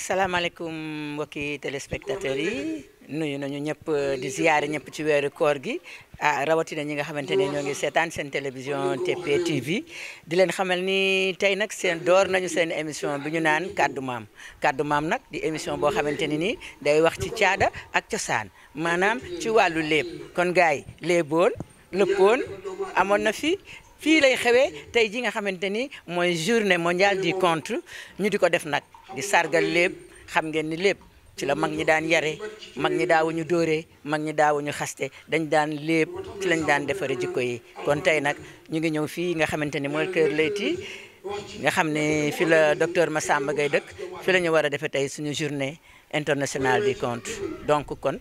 salaamaaleykum mbokki téléspectateurs yi nuyu nañu ñëpp di ziyaare ñëpp ci weeru koor gi rawatina ñi nga xamante ne ñoo ngi seetaan seen télévision TP TV di leen xamal ni tey nag seen door nañu seen émission bi ñu naan kaddu maam nag di émission boo xamante ni nii day wax ci caada ak cosaan maanaam ci wàllu léeb kon gars yi léeboon lëppoon amoon na fii lay xewee tey ji nga xamante ni mooy journée mondiale du conte ñu di ko def nag di sargal léeb xam ngeen ni léeb ci la mag ñi daan yare mag ñi daawuñu dóoree mag ñi daawuñu xaste dañ daan léeb ci lañ daan defare jikko yi kon tey nag ñu ngi ñëw fii nga xamante ni mooy Kër Leyti nga xam ne fi la docteur Massamba Gueye dëkk fi la ñu war a defee tey suñu journée internationale du conte donc kon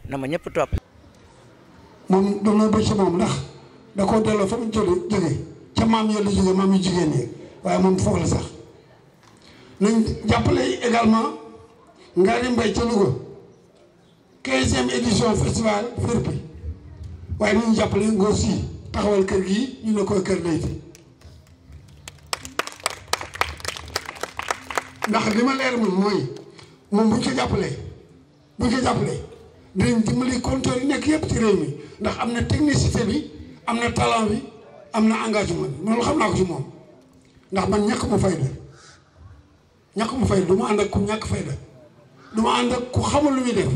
na ma ñëpp topp. moom doon na bëgg sa moom ndax da koo delloo fa mu jógee ca maam ya la jógee maam yu jigéen ñi waaye moom foofu la sax nañ jàppale également Ngari Mbaye ca Louga 15e édition festival Firpi waaye nañu jàppale Ngor si taxawal kër gi ñu ne koy Kër Leyti ndax li ma leer moom mooy moom buñ ko jàppalee dinañ dimbali compteur yi nekk yëpp ci réew mi ndax am na technicité bi am na talent bi am na engagement bi loolu xam naa ko ci moom ndax man ñàkk ma fayda du ma ànd ak ku ñàkk fayda du ma ànd ak ku xamul lu muy def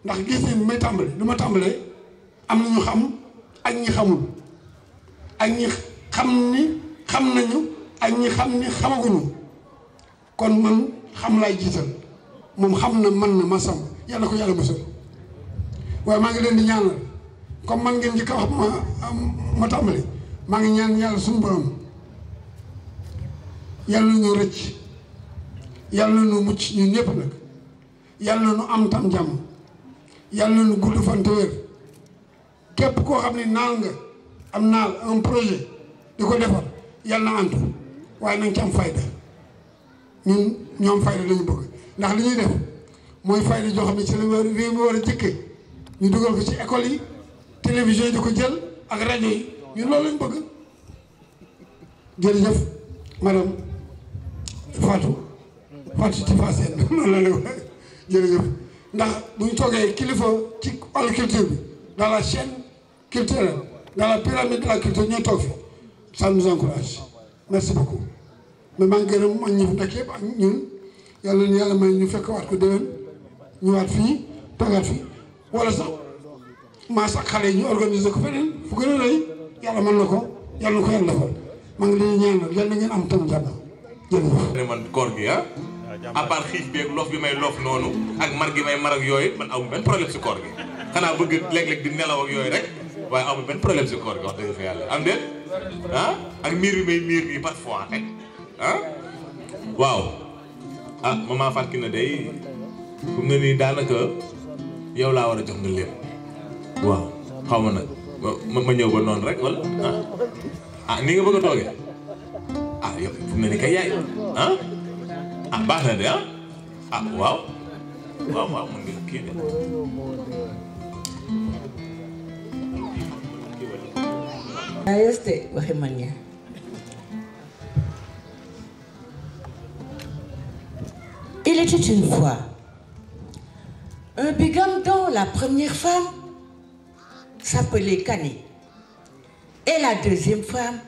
ndax gis ni may tàmbale du ma tàmbalee am na ñu xam ak ñi xamul ak ñi xam ni xam nañu ak ñi xam ni xamaguñu kon man xam laay jiital moom xam na man na ma sam yàlla ko yàlla musal waaye maa ngi leen di ñaanal comme man ngeen njëkk a wax ma tàmbali maa ngi ñaan yàlla suñu borom yàlla ñu rëcc yàlla nu mucc ñun ñëpp nag yàlla nu am tam jàmm yàlla nu gudd fan te wér képp koo xam ne naal nga am naal un projet di ko defar yàlla na antu waaye nañ ci am fayda ñun ñoom fayda lañu bëgg ndax li ñuy def mooy fayda joo xam ne ci la réew mi war a jëkkee ñu dugal ko ci école yi télévision yi di ko jël ak rajo yi ñun loolu lañ bëgg jërëjëf madame Fatou ci Fassène noonu la lay wax jërëjëf ndax bu ñu toogee kilifa ci wàllu culture bi dans la chaîne culturelle dans la pyramide de la culture ñoo toog fi ça nous encourage merci beaucoup mais maa ngi gërëm mag ñi fi nekk yëpp ak ñun yàlla na yàlla may ñu fekk waat ko déwén ñu waat fii toogaat fii wala sax maas ak xale yi ñu organiser ko feneen fu gën a rëy yàlla mën na ko yàlla na ko yàlla defal maa ngi leen ñaanal yàlla na ngeen am tam jàmm jërëjëf. ne man koor gi à part xiif beeg loof bi may loof noonu ak mar gi may mar ak yooyu man amu benn problème si koor gi xanaa bëgg léeg-léeg di nelaw ak yooyu rek waaye amu benn problème si koor gi wax dëgg fa yàlla am déet ak miir bi may miir nii parfois rek waaw maman Fatou Kiné day fu mu ne nii daanaka yow laa war a jox nga lépp waaw xaw ma nag ma ñëw ba noonu rek wala ni nga bëgg a toogee yow fu mu ne nii kay yaay baax na de waaw mën nga kii de waxi man ña Il était une fois un bigame dont la première femme s'appelait Kani et la deuxième femme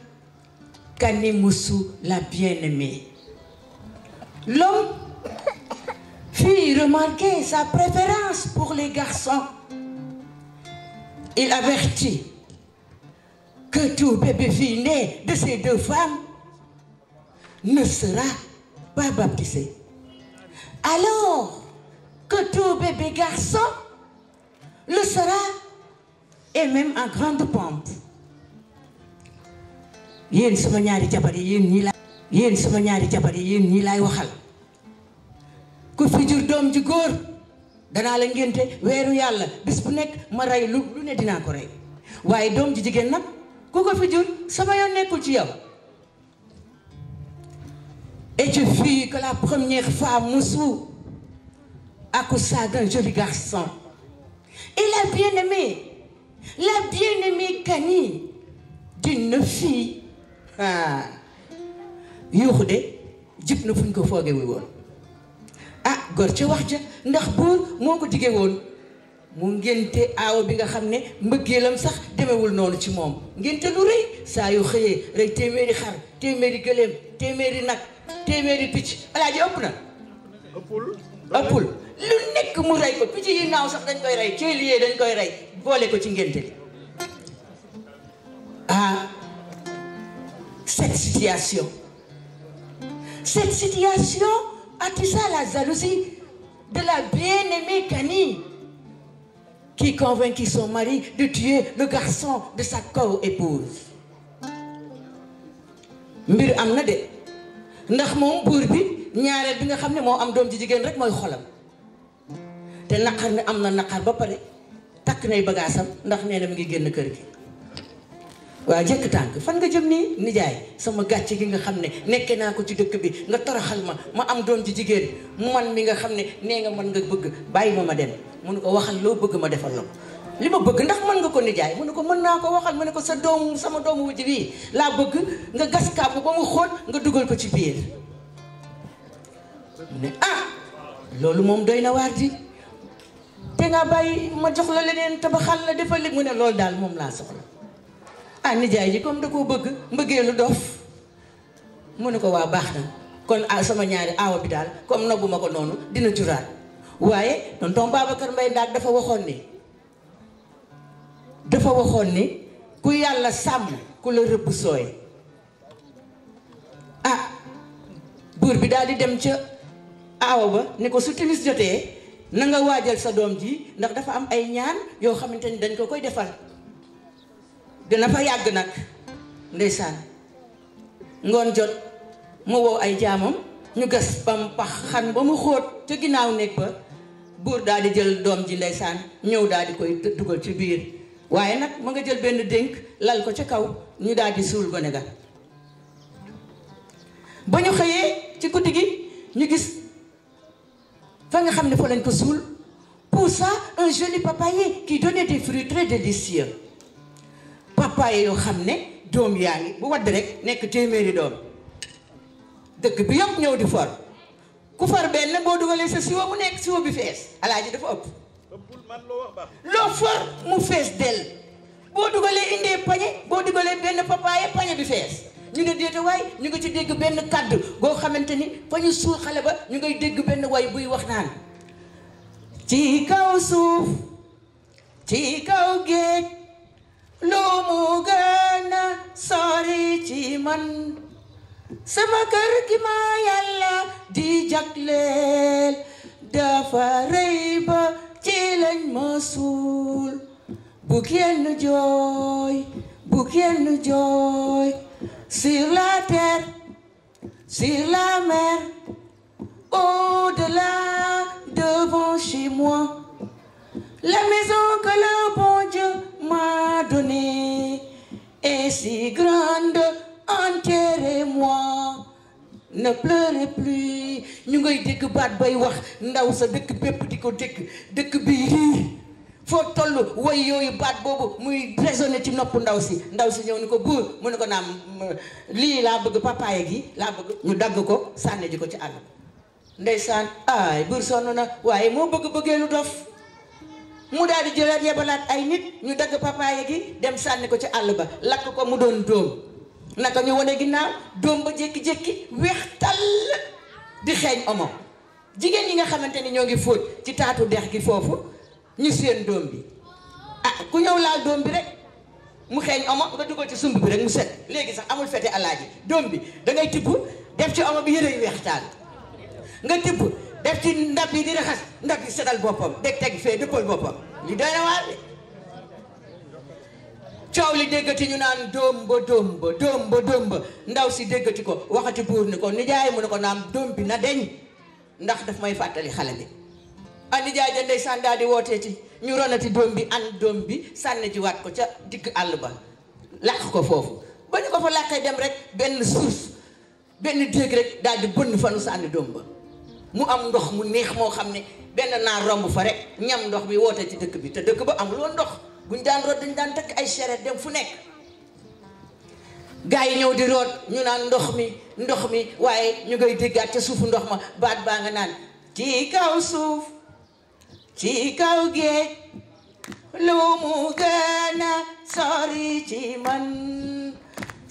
Kani Moussou la bien-aimée. L'homme fit remarquer sa préférence pour les garçons. Il avertit que tout bébé fille né de ces deux femmes ne sera pas baptisé. Alors que tout bébé garçon le sera, et même en grande pompe. Yéen sama ñaari jabar yi yéen sama ñaari jabar yi yéen ñii laay waxal ku fi jur doom ju góor danaa la ngénte weeru yàlla bis bu nekk ma rey lu ne dinaa ko rey waaye doom ju jigéen nag ku ko fi jur sama yoon nekkul ci yow. Et tu fus que la première femme Moussou accoucha d'un joli garçon. Et la bien-aimée Kani d'une fille. yuuxu de jib na fu ñu ko foogewul woon gor ci wax ja ndax buur moo ko diggee woon mu ngénte aawo bi nga xam ne mbëggeelam sax demewul noonu ci moom ngénte lu rëy saa yu xëyee rey téeméeri xar téeméeri gëléem téeméeri nag téeméeri picc alaaji ëpp na ëppul lu nekk mu rey ko picc yi naaw sax dañ koy rey ceeliyee dañ koy rey boole ko ci ngénte li cette situation attisa la jalousie de la bien-aimée Kani qui convainquit son mari de tuer le garçon de sa co-épouse mbir am na de ndax moom buur bi ñaareel bi nga xam ne moo am doom ji jigéen rek mooy xolam te naqar ne am na naqar ba pare takk nay bagaasam ndax nee na mi ngi génn kër gi waa jëkk tànk fan nga jëm nii nijaay sama gàcce gi nga xam ne nekke naa ko ci dëkk bi nga toroxal ma am doom ji jigéen man mi nga xam ne nee nga mën nga bëgg bàyyi ma dem mu ne ko waxal loo bëgg ma defal la ko li ma bëgg ndax mën nga ko nijaay mu ne ko mën naa ko waxal mu ne ko sama doomu wujj bii laa bëgg nga gas kàbb ba mu xóot nga dugal ko ci biir mu ne loolu moom doy na waar di te nga bàyyi ma jox la leneen tabaxal la defal li mu ne loolu daal moom laa soxla nijaay ji comme da koo bëgg mbëggeelu dof mu ne ko waa baax na kon sama ñaari aawa bi daal comme nobbu ma ko noonu dina juraat waaye tonton Babacar Mbaye Ndaak dafa waxoon ni ku yàlla sàmm ku la rëbb sooy buur bi daal di dem ca aawa ba ni ko su timis jotee na nga waajal sa doom ji ndax dafa am ay ñaan yoo xamante ni dañ ko koy defal dina fa yàgg nag ndeysaan ngoon jot mu woo ay jaamam ñu gas bam pax xan ba mu xóot ca ginnaaw nekk ba buur daal di jël doom ji ndeysaan ñëw daal di koy dugal ci biir waaye nag ma nga jël benn dénk lal ko ca kaw ñu daal di suul gone ga ba ñu xëyee ci guddi gi ñu gis fa nga xam ne fa lañ ko suul poussa un joli papayer qui donnait des fruits très délicieux papaye yoo xam ne doom yaa ngi bu wadd rek nekk téeméeri doom dëkk bi yëpp ñëw di for ku far benn boo dugalee sa siwo mu nekk siwo bi fees alaaji dafa ëpp loo for mu fees dell boo dugalee indee pañe boo dugalee benn papaye pañe bi fees ñu ne déete waay ñu ngi ci dégg benn kàddu boo xamante ni fa ñu suul xale ba ñu ngay dégg benn way buy wax naan ci kaw suuf ci kaw géej lu mu gën a sori ci man sama kër gi ma yàlla di jagleel dafa rëy ba ci lañ ma suul bu kenn jooy sur la terre sur la mer au-delà devant chez moi la maison que le bon Dieu m'a donnée est si grande, enterrez-moi, ne pleurez plus. ñu ngay dégg baat bay wax ndaw sa dëkk bépp di ko dégg dëkk bii rii foo toll way yooyu baat boobu muy résonné ci nopp ndaw si ñëw ni ko buur mu ne ko naam lii laa bëgg papaye gi laa bëgg ñu dagg ko sànni ji ko ci àll ndeysaan ay buur sonn na waaye moo bëggee lu dof mu daal di jëlaat yebalaat ay nit ñu dagg papaye gi dem sànni ko ci àll ba lakk ko mu doon dóom naka ñu wane ginnaaw dóom ba jékki-jékki weex tàll di xeeñ omo jigéen ñi nga xamante ni ñoo ngi fóot ci taatu dex gi foofu ñu seen doom bi ku ñëw laal doom bi rek mu xeeñ omo nga dugal ci sumb bi rek mu set léegi sax amul fete alaaji doom bi da ngay tibb def ci omo bi yëre yu weex tàll nga tibb def ci ndab yi di raxas ndab yi setal boppam deg teg fee dëppal boppam li doy na waar de coow li déggati ñu naan doom ba ndaw si déggati ko waxati buur ni ko nijaay mu ne ko naam doom bi na deñ ndax daf may fàttali xale bi nijaay ja ndeysaan daal di wooteeti ñu ronati doom bi doom bi sànni ji waat ko ca digg àll ba làq ko foofu ba ñu ko fa làqee dem rek benn suuf benn déeg rek daal di bënn fa nu sànni doom ba mu am ndox mu neex moo xam ne benn naar romb fa rek ñam ndox bi woote ci dëkk bi te dëkk ba amul woon ndox buñ daan root dañ daan takk ay charrette dem fu nekk gaa yi ñëw di root ñu naan ndox mi waaye ñu ngay déggaat ca suufu ndox ma baat baa nga naan ci kaw suuf ci kaw géej lu mu gën a sori ci man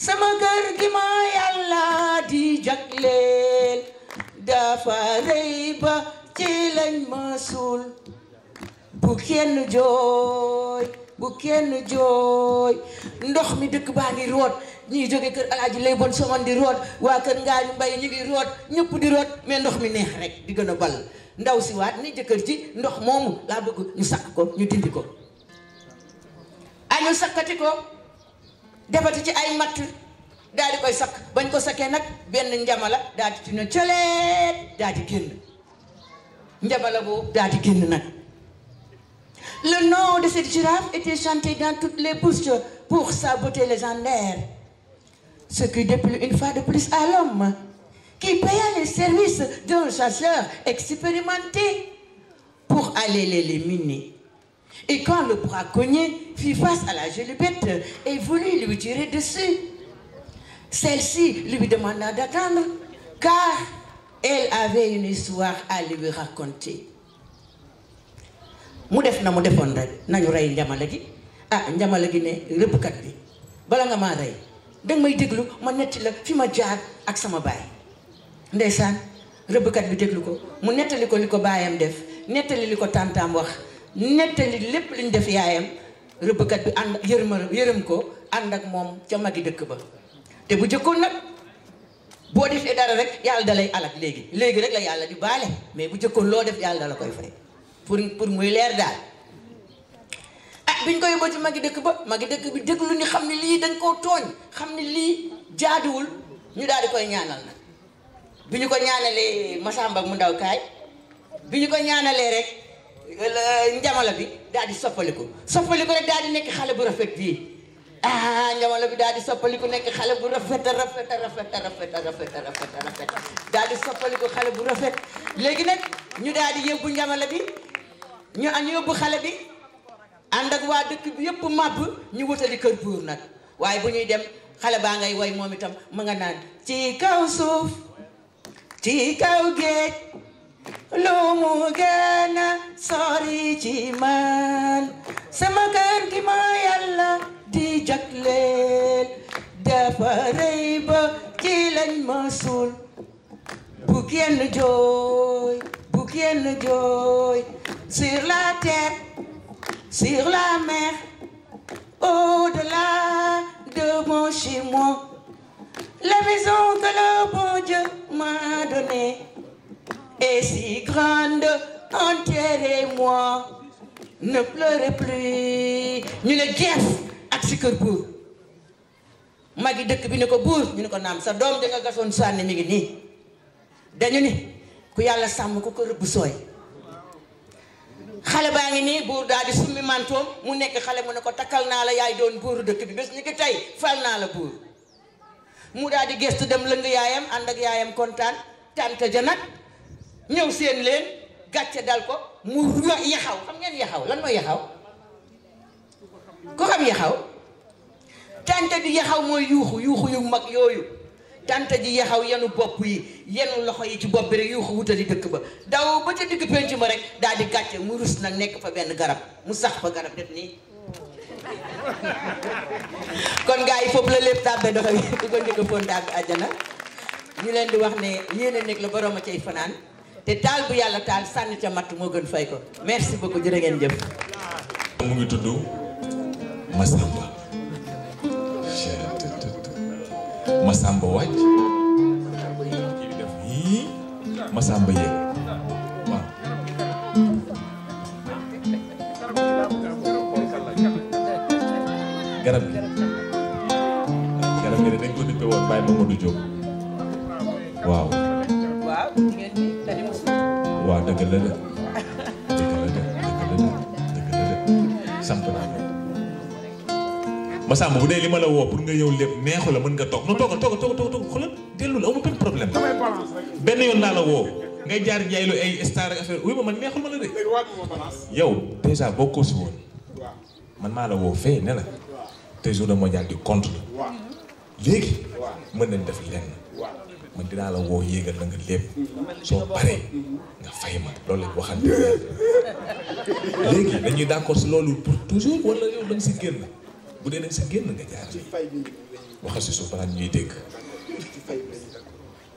sama kër gi ma yàlla di jagleel dafa rëy ba ci lañ ma suul bu kenn jooy bu kenn jooy ndox mi dëkk baa ngi root ñuy jóge kër alaaji lay bon soman di root waa kër Ngaañu Mbay ñu ngi root ñëpp di root mais ndox mi neex rek di gën a ball ndaw si waat ni jëkkër ji ndox moomu laa bëgg ñu sakk ko ñu dindi ko ñu sakkati ko defati ci ay matt daal di koy sakk bañ ko sakkee nag benn njamala daal di na coleet daal di génn njamala boobu daal di génn nag. Le nom de cette girafe était chanté dans toutes les bouches pour sa beauté légendaire, ce qui déplut une fois de plus à l'homme qui paya les services d'un chasseur expérimenté pour aller l'éliminer. Et quand le braconnier fit face à la jolie bête et voulut lui tirer dessus, celle-ci lui demanda d'attendre car elle avait une histoire à lui raconter. mu def na mu defoon rek nañu rey njamala gi njamala gi ne rëbbkat bi bala nga maa rey danga may déglu ma netti la fi ma jaar ak sama baay ndeysaan rëbbkat bi déglu ko mu nettali ko li ko baayam def nettali li ko tàntaam wax nettali lépp liñ def yaayam rëbbkat bi ànd yërëm ko ànd ak moom ca magi dëkk ba te bu jëkkoon nag boo defee dara rek yàlla da lay alak léegi rek la yàlla di baale mais bu jëkkoon loo def yàlla da la koy fay pour muy leer daal biñ ko yóbboo ci magi dëkk ba magi dëkk bi déglu ni xam ne lii dañ koo tooñ xam ne lii jaaduwul ñu daal di koy ñaanal nag bi ñu ko ñaanalee Masamba mu ndaw kaay bi ñu ko ñaanalee rek njamala bi daal di soppaliku rek daal di nekk xale bu rafet bii njamala bi daal di soppaliku nekk xale bu rafet daal di soppaliku xale bu rafet léegi nag ñu daal di yóbbu njamala bi ñu yóbbu xale bi ànd ak waa dëkk bi yëpp màbb ñu wutali kër buur nag waaye bu ñuy dem xale baa ngay woy moom itam mu nga naan ci kaw suuf ci kaw géej lu mu gën a sori ci man sama kër gi ma yàlla di jagleel dafa rëy ba ci lañ ma suul bu kenn jooy bu kenn jooy sur la terre sur la mer au-delà de mon chez moi la maison que le bon Dieu m'a donnée est si grande, enterrez-moi, ne pleurez plus. ñu ne geef ak si kër buur magi dëkk bi ne ko buur ñu ne ko naam sa doom da nga gasoon sànni mi ngi nii dañu ni ku yàlla sàmm ku ko rëbb sooy xale baa ngi nii buur daal di summi mantoom mu nekk xale mu ne ko takkal naa la yaay doon buuru dëkk bi bés ni ki tey fal naa la buur mu daal di gestu dem lëng yaayam ànd ak yaayam kontaan tante ja nag ñëw seen leen gàcce dal ko mu yaxaw xam ngeen yaxaw lan mooy yaxaw ko xam yaxaw tante di yaxaw mooy yuuxu yu mag yooyu tante ji yaxaw yenu bopp yi yenu loxo yi ci bopp bi rek yuuxu wutali dëkk ba daw ba ca digg penc ma rek daal di gàcce mu rus nag nekk fa benn garab mu sax fa garab def nii kon gars yi foofu la lépp tàbbe doxe bi ku ko njëkk foon tàbbi àjjana ñu leen di wax ne yéen a nekk la borom a cay fanaan te taal bu yàlla taal sànni ca matt moo gën fay ko merci beaucoup jërë ngeen jëf. mu ngi tudd Masamba Masamba wàcc kii bi def yii Masamba yéeg waaw garab gi dañ ko dippe woon Baye Mamadou Diop waaw waaw dëgg la de sant naa ko Masamba bu dee li ma la woo pour nga ñëw lépp neexu la mën nga toog no toogal xoolal dellul amul benn problème benn yoon naa la woo ngay jaar jaaylu ay star ak affaire oui man neexul ma la de yow déjà bokkoo si woon man maa la woo fee ne la te journée mondiale du compte la léegi mën nañ def lenn man dinaa la woo yéegal la nga lépp soo paree nga fay ma loolu lañ waxante léegi dañuy d'accord si loolu pour toujours wala yow da nga si génn bu dee da nga si génn nga jaar waxal si suuf balaa ñuy dégg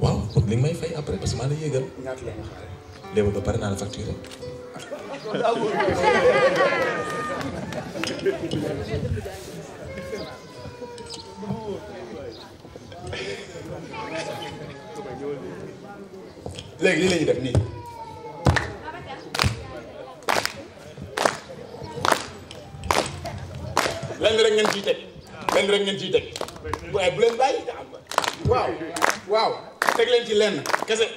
waaw pour li nga may fay après parce que maa la yéegal léegi ba pare naa la facturé léegi lii la ñuy def nii lenn rek ngeen ciy teg lenn rek ngeen ciy teg waaye bu leen bàyyi waaw waaw teg leen ci lenn kese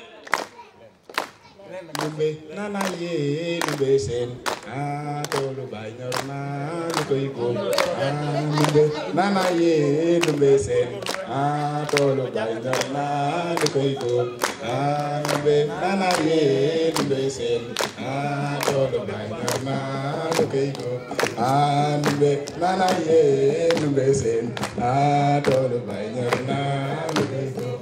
Ndumbe nana yee Ndumbe seen toolu baay ñor naa lu koy góob Ndumbe nana yee Ndumbe seen toolu baay ñor naa lu koy góob Ndumbe nana yee Ndumbe seen toolu baay ñor naa lu koy góob Ndumbe nana yee Ndumbe seen toolu baay ñor naa lu koy góob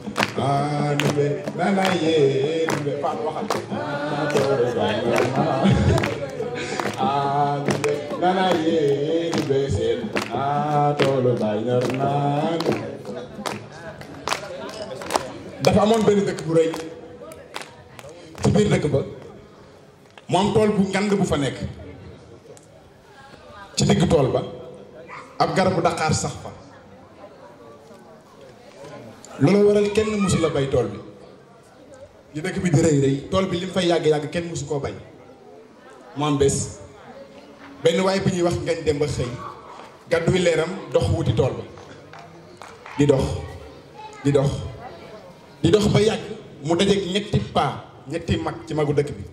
Ndumbe nana yee Ndumbe Fatou waxal toolu baay ñor naa Ndumbe nana yee Ndumbe seen toolu baay ñor naa dafa amoon benn dëkk bu rëy ci biir dëkk ba mu am tool bu ngand bu fa nekk ci digg tool ba ab garabu daqaar sax fa loolu waral kenn musu la bay tool bi li dëkk bi di rëy rëy tool bi li mu fay yàgg-yàgg kenn musu koo bay mu am bés benn waay bi ñuy wax ngañ dem ba xëy gàdduy leeram dox wuti tool ba di dox di dox di dox ba yàgg mu dajeeg ñetti mag ci magu dëkk bi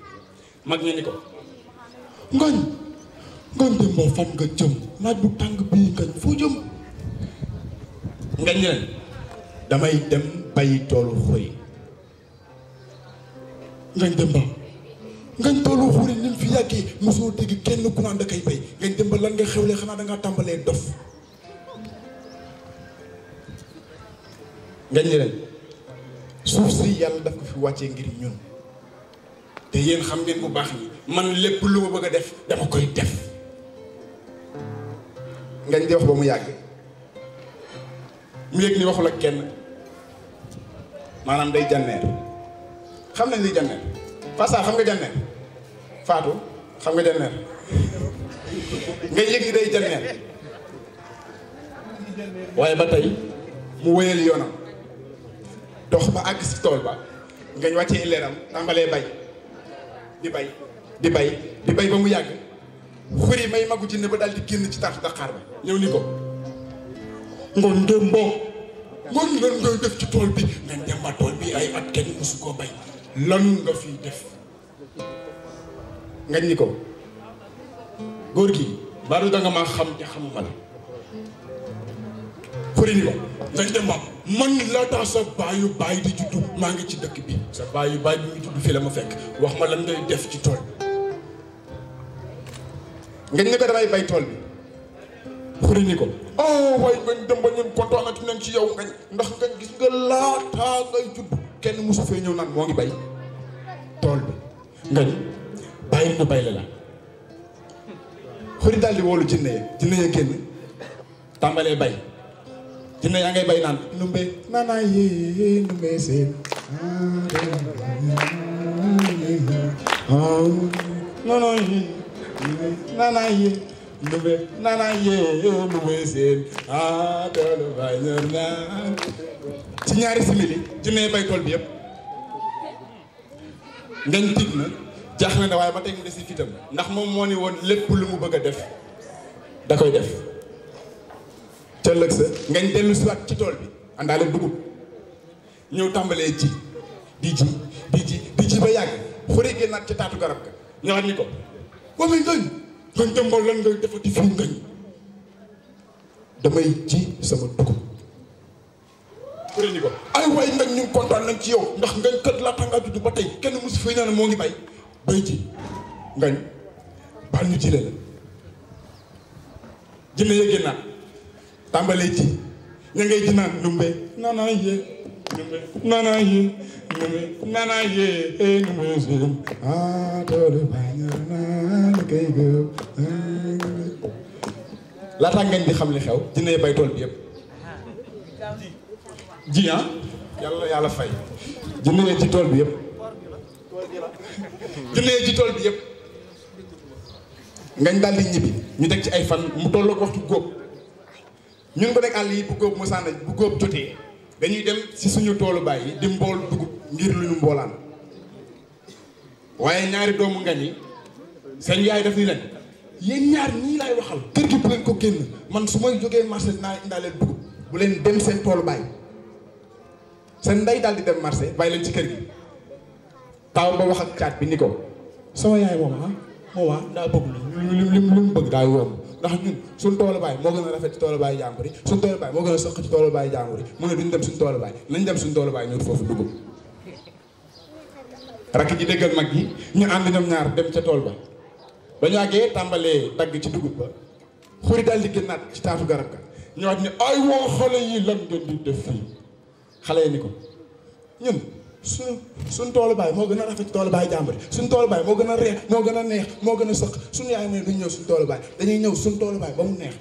mag ña ni ko ngañ dem ba fan nga jëm naaj bu tàng bii ngañ foo jëm ngañ leen damay dem bayi toolu xuri ngañ dem ba ngañ toolu xuri ni mu fi yàggee mosoo dégg kenn ku naan da koy bay ngañ dem ba lan nga xewlee xanaa dangaa tàmbalee dof ngañ leen suuf si yàlla daf ko fi wàccee ngir ñun te yéen xam ngeen bu baax ni man lépp lu ma bëgg a def dama koy def ngañ di wax ba mu yàgg mu yëg ni waxul ak kenn maanaam day janneer xam nañ li janneer Fassar xam nga janneer Fatou xam nga janneer nga yëg ni day janneer waaye ba tey mu wéyal yoonam dox ba àgg si tool ba ngañ wàccee leeram tàmbalee bay di bay di bay di bay ba mu yàgg xuri may magu jinne ba daal di génn ci taatu daqaar ba ñëw ni ko ngoon dem boo ngoon lan ngay def ci tool bi ngañ dem ba tool bi ay at kenn musu koo bay lan nga fiy def ngañ ni ko góor gi baaru danga maa xam te xamuma la xuri ni ko ngañ dem ba man laataa sa baayu baay di juddu maa ngi ci dëkk bi sa baayu baay bi mu juddu fii la ma fekk wax ma lan ngay def ci tool ngañ ni ko damay bay tool bi xuri ni ko waaye ngañ dem ba ñun kontaanati nañ ci yow ngañ ndax ngañ gis nga laataa ngay juddu kenn mosu fee ñëw naan moo ngi bay tool bi ngañ bàyyi na bay la la xuri daal di woolu jinne ya génn tàmbalee bay jinne yaa ngay bay naan Ndumbe nana yee Ndumbe seen nana yee Ndumbe nana yee Ndumbe seen toolu baay ñor naa ci ñaari simili jinne bay tool bi yëpp ngañ tiit na jaaxle na waaye ba tey mu des si fitam ndax moom moo ni woon lépp lu mu bëgg a def da koy def ca ëllëg sa ngañ dellu si waat ci tool bi àndaale dugub ñëw tàmbalee ji di ji ba yàgg xuri génnaat ci taatu garab ga ñëwaat ni ko wala ngañ dem ba lan ngay defati fii ngañ damay ji sama dugub xuri ni ko ay waay ngañ ñu kontaan nañ ci yow ndax ngañ kat laata ngaa judd ba tey kenn mosu fay naa ne moo ngi bay ji ngañ baal ñu jile la jëne yee génnaat tàmbalee ji ña ngay ji naan Ndumbe nana yee nana yi nana yi numbe sin ah toolu baay ñor naa la kay gëm laata ngeen di xam li xew dina bay tool bi yëpp ji ah yàlla fay dina ci tool bi yëpp dina ci tool bi yëpp ngañ daal di ñibbi ñu teg ci ay fan mu tolloo waxtu góob ñun ko nekk àll yi bu góob mosaan bu góob jotee dañuy dem ci suñu toolu baay yi di mbool dugub ngir lu ñu mboolaan waaye ñaari doomu ngañ yi seen yaay daf ni leen yéen ñaar ñii laay waxal kër gi bu leen ko génn man su may jógee marché naa indaaleen dugub bu leen dem seen toolu baay seen ndey daal di dem marché bàyyi leen ci kër gi taaw ba wax ak caat bi ni ko sama yaay moom daa bëgg li mu bëgg daa yomb ndax ñun suñ toolu baay moo gën a rafet ci toolu baay jàmbur yi suñ toolu baay moo gën a sëq ci toolu baay jàmbur yi mu ne duñ dem suñ toolu baay nañ dem suñ toolu baay ñëw foofu dugub rakk ji déggal mag yi ñu ànd ñoom ñaar dem ca tool ba ba ñu àggee tàmbalee dagg ci dugub ba xuri daal di génnaat ci taatu garab ga ñëwaat ni ay woo xale yi lan ngeen di def fii xale yi ni ko ñun suñ toolu baay moo gën a rafet ci toolu baay jàmbur suñ toolu baay moo gën a reex moo gën a neex moo gën a sëq suñu yaay ne duñ ñëw suñ toolu baay dañuy ñëw suñ toolu baay ba mu neex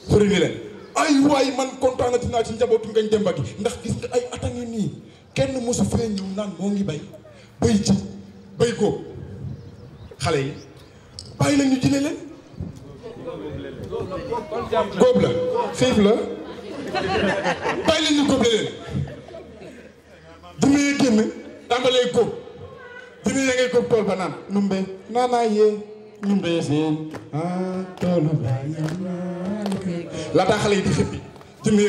xuri ni leen ay waay man kontaanati naa ci njabootu ngañ demba gi ndax gis nga ay at a ngi nii kenn mosu fee ñëw naan moo ngi bay bay ci bay góob xale yi bàyyi leen ñu jëlee leen góob la xiif la bàyyi leen ñu góob leen dina génn tàmbalee góob dina ya ngay góob tool ba naan numbe naanaa yee numbe seen ah toolu baay laataa xale yi di xëppi dina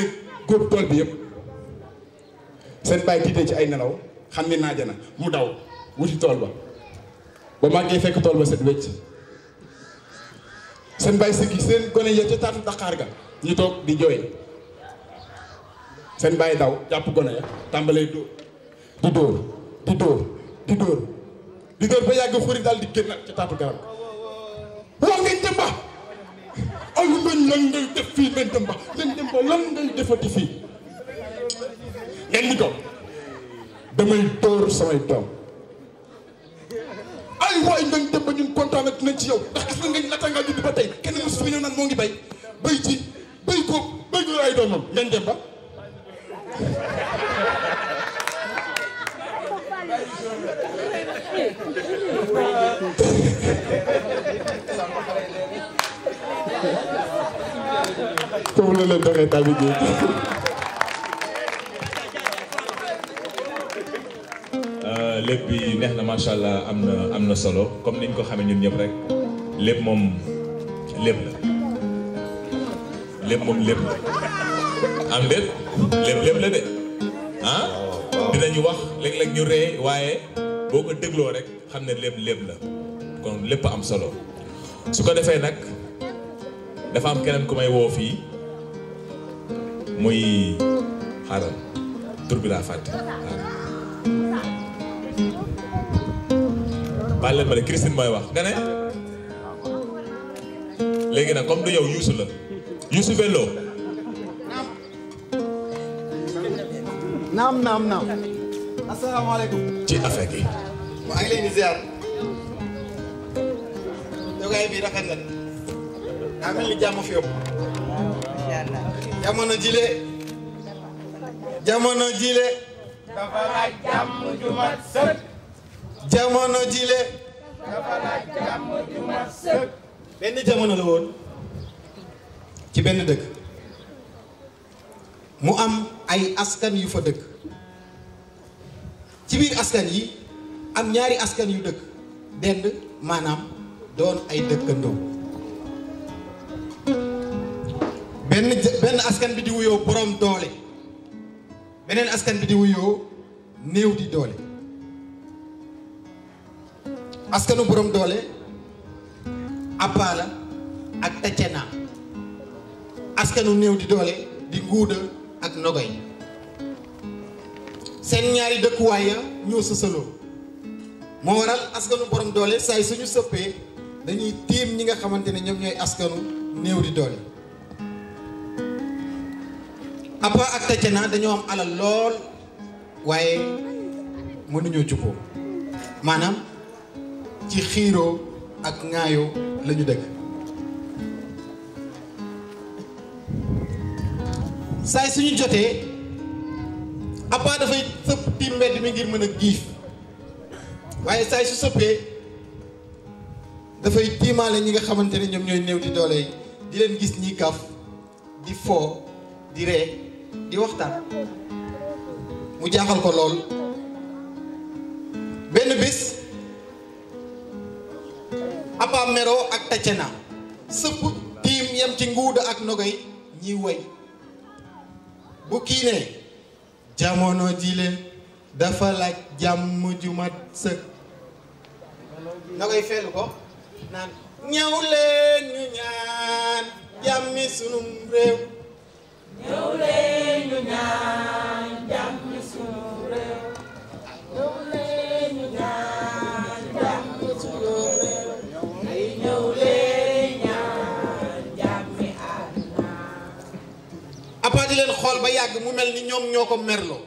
góob tool bi yëpp seen bàyyi tiitee ci ay nelaw xam ni naaja na mu daw wuti tool ba màggee fekk tool ba set wecc seen bàyyi sëggi seen gone ya ca taatu daqaar ga ñu toog di jooy seen bàyyi daw jàpp gone ya tàmbalee dóor di dóor ba yàgg xuri daal di génn ca taatu garab waa ngañ demba ay ngañ lan ngay def fii ngañ demba lan ngay defati fii ngeen ni ko damay dóor samay doom ay waay ngañ dem ba ñun kontaan ak dinañ ci yow ndax gis nga ngañ laata ngaa judd ba tey kenn mosu fi ñëw naan moo ngi bay ko ay doomam ngañ dem ba foofu la leen doxee tamit lépp bi neex na macha allah am na solo comme niñ ko xamee ñun ñëpp rek lépp moom lépp la am lépp la de ah dinañu wax léeg-léeg ñu ree waaye boo ko dégloo rek xam ne lépp la kon lépp am solo su ko defee nag dafa am keneen ku may woo fii muy xaaral tur bi laa fàtte baal leen ma de Christine mooy wax nga ne léegi nag comme du yow Youssou la Youssou Bello naam asalaamaaleykum ci affaire gi maa ngi leen di ziar yogaay bi rafet na daa mel ni jàmm fi yóbbu jamono jile dafa laaj jàmm ju mat sëkk jamono jile dafa laaj jàmm ju mat sëkk benn jamono la woon ci benn dëkk mu am ay askan yu fa dëkk ci biir askan yi am ñaari askan yu dëkk dend maanaam doon ay dëkkandoo benn askan bi di wuyoo borom doole beneen askan bi di wuyoo néew di doole askanu borom doole Apala ak Tacena askanu néew di doole di Nguuda ak Nogoy seen ñaari dëkkuwaay ya ñoo sësaloo moo waral askanu borom doole saay suñu sëppee dañuy tiim ñi nga xamante ne ñoom ñooy askanu néew di doole Apa ak Tathiana dañoo am alal lool waaye mënuñoo jubboo maanaam ci xiiroo ak ŋaayoo la ñu dëkk saay suñu jotee Apa dafay sëpp tiim mbedd mi ngir mën a giif waaye saay su sëppee dafay tiimaale ñi nga xamante ne ñoom ñooy néew di doole yi di leen gis ñi kaf di foo di ree di waxtaan mu jaaxal ko lool benn bis Apa meroo ak Tathiana sëpp tiim yem ci nguuda ak Nogay ñiy woy bu kii ne jamono jile dafa laaj jàmm ju mat sëkk Nogay fellu ko naan ñëw leen ñu ñaan jàmmi sunum réew ñëw leen ñu ñaan jàmmi sunum réew ñëw leen ñu ñaan jàmmi sunum réew ay ñëw leen ñaan jàmmi àdduna Apa di leen xool ba yàgg mu mel ni ñoom ñoo ko merloo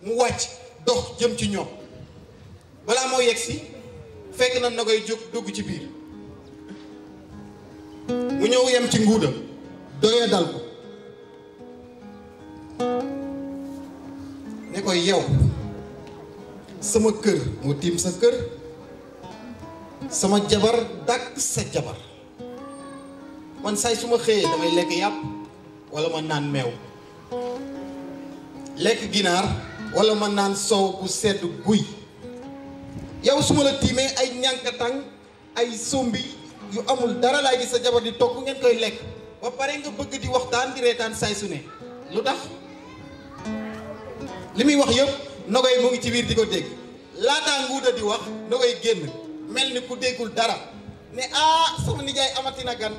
mu wàcc dox jëm ci ñoom balaa moo yegg si fekk na Nogay jóg dugg ci biir mu ñëw yem ci nguuda doyee dal ko ne koy yow sama kër mu tiim sa kër sama jabar dàq sa jabar man saay su ma xëyee damay lekk yàpp wala ma naan meew lekk ginaar wala ma naan soow bu sedd guy yow su ma la tiimee ay ñànkatang ay sombi yu amul dara laay gis sa jabar di togg ngeen koy lekk ba pare nga bëgg di waxtaan di reetaan saay su ne lu tax li muy wax yëpp Nogay mu ngi ci biir di ko dégg laataa nguuda di wax Nogay génn mel ni ku déggul dara ne sama nijaay amatina gan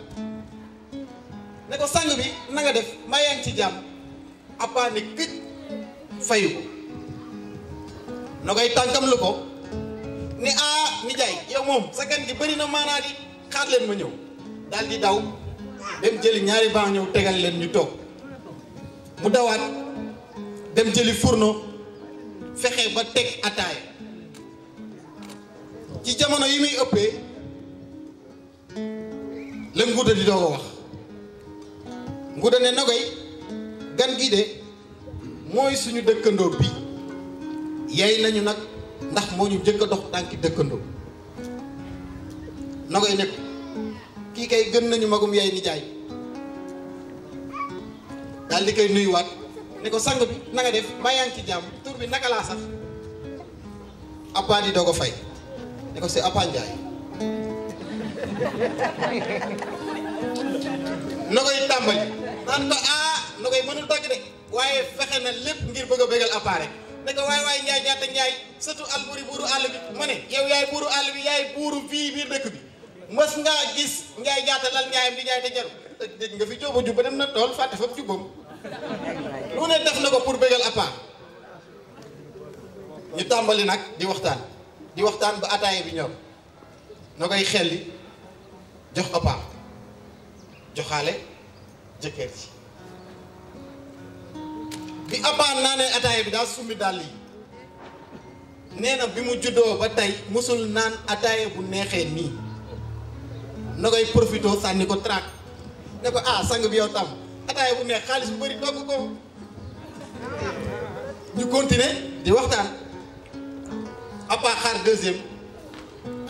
ne ko sang bi na nga def maa yaa ngi ci jàmm Apa ne këj fayu ko Nogay tànkam lu ko ne nijaay yow moom sa gan gi bëri na maanaa di xaar leen ma ñëw daal di daw dem jëli ñaari baa ñëw tegal leen ñu toog mu dawaat dem jëli fourneau fexe ba teg ataaya ci jamono yi muy ëppee la nguuda di doog a wax nguuda ne Nogay gan gi de mooy suñu dëkkandoo bi yey nañu nag ndax moo ñu jëkk a dox tànki dëkkandoo Nogay ne ko kii kay gën nañu magum yaay nijaay daal di koy nuyuwaat ne ko sang bi na nga def maa yaa ngi ci jàmm tur bi naka laa sax Apa di doog a fay ne ko c'est Apa Ndiaye Nogay tàmbali naan ko Nogay mënul dagg de waaye fexe na lépp ngir bëgg a bégal Apa rek ne ko waay Njaay jaata Njaay surtout Alburi buuru àll bi ma ne yow yaay buuru àll bi yaay buuru fii biir dëkk bi mës ngaa gis Njaay jaata lal Njaayam di jaay te jaru dégg nga fi jóoba jubba dem na tool fàtte fa jubbam lu ne def na ko pour bégal Apa ñu tàmbali nag di waxtaan ba ataaye bi ñor Nogay xelli jox Apa joxaale jëkkër ji bi Apa naanee ataaye bi daal summi dàll yi nee na bi mu juddoo ba tey musul naan ataaye bu neexee nii Nogay profito sànni ko traak ne ko sang bi yow tam ataaye bu neex xaalis bu bëri togg ko ñu continuer di waxtaan Apa xaar deuxième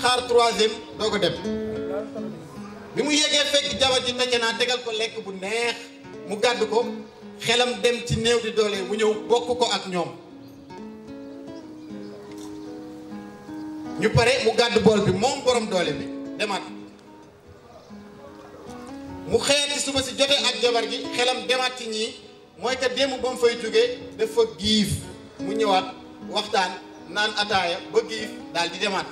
xaar troisième doo ko dem bi mu yegee fekk jabar ji Tathiana tegal ko lekk bu neex mu gàdd ko xelam dem ci néew di doole mu ñëw bokk ko ak ñoom ñu pare mu gàdd bool bi moom borom doole bi demaat mu xëyaat ci suba si jotee ak jabar gi xelam demaat ci ñii mooy que démb ba mu fay jógee dafa giif mu ñëwaat waxtaan naan ataaya ba giif daal di demaat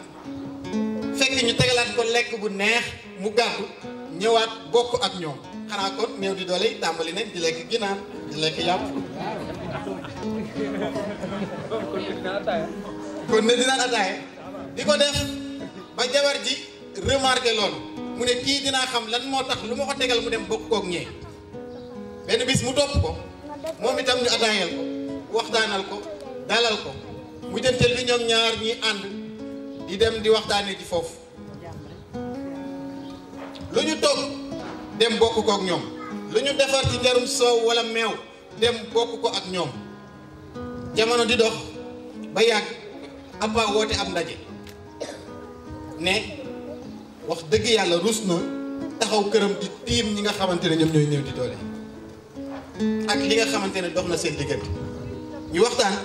fekk ñu tegalaat ko lekk bu neex mu gàddu ñëwaat bokk ak ñoom xanaa kon néew di doole yi tàmbali nañ di lekk ginaar di lekk yàpp kon ne dinaan ataaya di ko def ba jabar ji remarqué loolu mu ne kii dinaa xam lan moo tax lu ma ko tegal mu dem bokk kook ñee benn bis mu topp ko moom itam ñu ataayal ko waxtaanal ko dalal ko mujjanteel bi ñoom ñaar ñi ànd di dem di waxtaanee ci foofu lu ñu togg dem bokk ko ak ñoom lu ñu defar ci njarum soow wala meew dem bokk ko ak ñoom jamono di dox ba yàgg Abba woote ab ndaje ne wax dëgg yàlla rus na taxaw këram di tiim ñi nga xamante ne ñoom ñooy néew di doole ak li nga xamante ne dox na seen diggante ñu waxtaan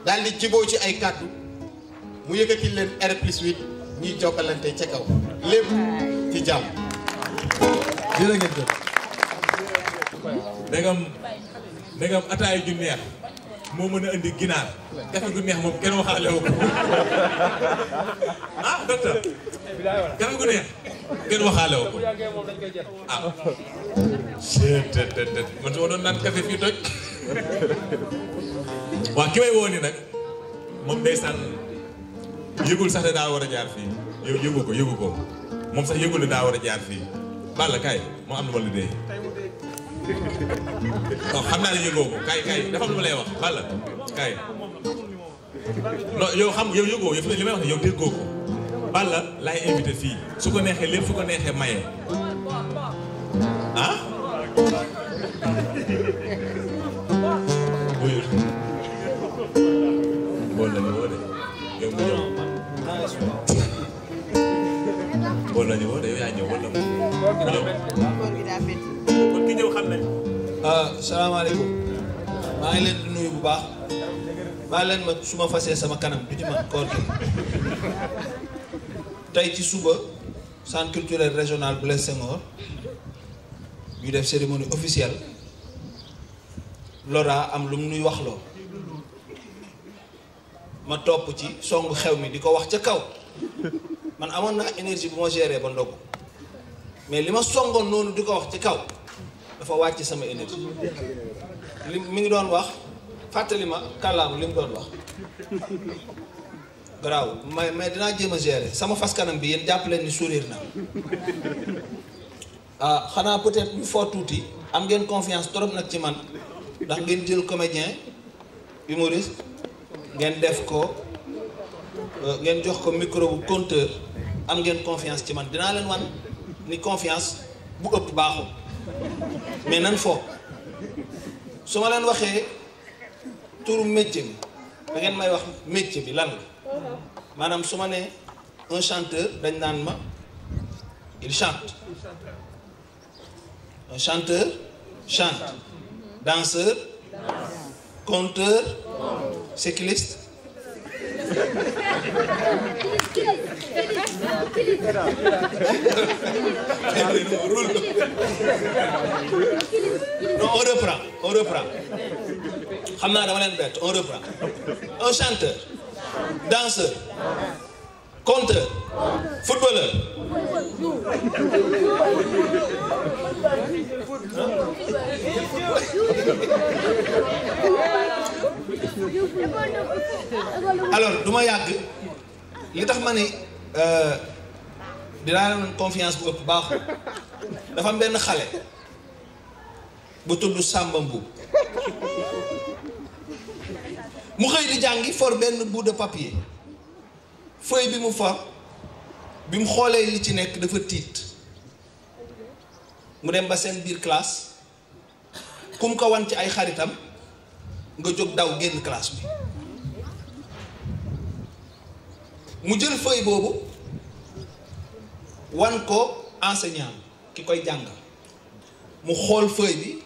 daal di jiboo ci ay kàddu mu yëkkati leen R+8 ñuy jokkalante ca kaw lépp ci jàmm. jërë ngeen jëf. ndegam ataay ju neex moo mën a indi ginaar kafe gu neex moom kenn waxaale wu ko ah docteur kafe gu neex kenn waxaale wu ko ah man su ma doon naan kafe fii toj waaw ki may woo ni nag moom ndeysaan yëgul sax ne daa war a jaar fii yëgu ko moom sax yëgul ne daa war a jaar fii Balla kaay moo am na ma lu dee non xam naa ne yëgoo ko kaay dafa am lu ma lay wax Balla kaay non yow yëgoo li may wax ne yow déggoo ko Balla laay invité fii su ko neexee lépp su ko neexee maye ah buyul bool lañu woo de yow mu ñëw bool lañu woo de yow yaa ñëw wala mu ñëw kon ki ñëw xam nañ salaamaaleykum maa ngi leen di nuyu bu baax maa leen ma su ma fasee sama kanam du ci man koor gi tey ci suba centre culturel régional Blaise Senghor ñu def cérémonie officielle Lora am lu mu nuy wax loo ma topp ci songu xew mi di ko wax ca kaw man amoon naa énergie bu ma géré ba ndogu mais li ma songoon noonu di ko wax ci kaw dafa wàcc sama énergie li mi ngi doon wax fàttali ma kàllaamu li mu doon wax garaaw mais dinaa jéem a gérer sama fas kanam bi yéen jàpp leen ni sourire na ah xanaa peut-être ñu foo tuuti am ngeen confiance trop nag ci man ndax ngeen jël comédien humoriste ngeen def ko ngeen jox ko micro bu conteur am ngeen confiance ci man dinaa leen wan ni confiance bu ëpp baaxul mais nan foog su ma leen waxee turu métier bi da ngeen may wax métier bi lan la maanaam su ma nee un chanteur dañ naan ma il chante un chanteur chante danseur conteur cycliste non on reprend xam naa dama leen bett on reprend un chanteur danseur conteur footballeur alors du ma yàgg li tax ma ni dinaa leen confiance bu ëpp baaxul dafa am benn xale bu tudd Samba Mbuub mu xëy di jàngi for benn bout de papier feuille bi mu for bi mu xoolee li ci nekk dafa tiit mu dem ba seen biir classe kum ko wan ci ay xaritam nga jóg daw génn classe bi mu jël feuille boobu wan ko enseignant ki koy jàngal mu xool feuille bi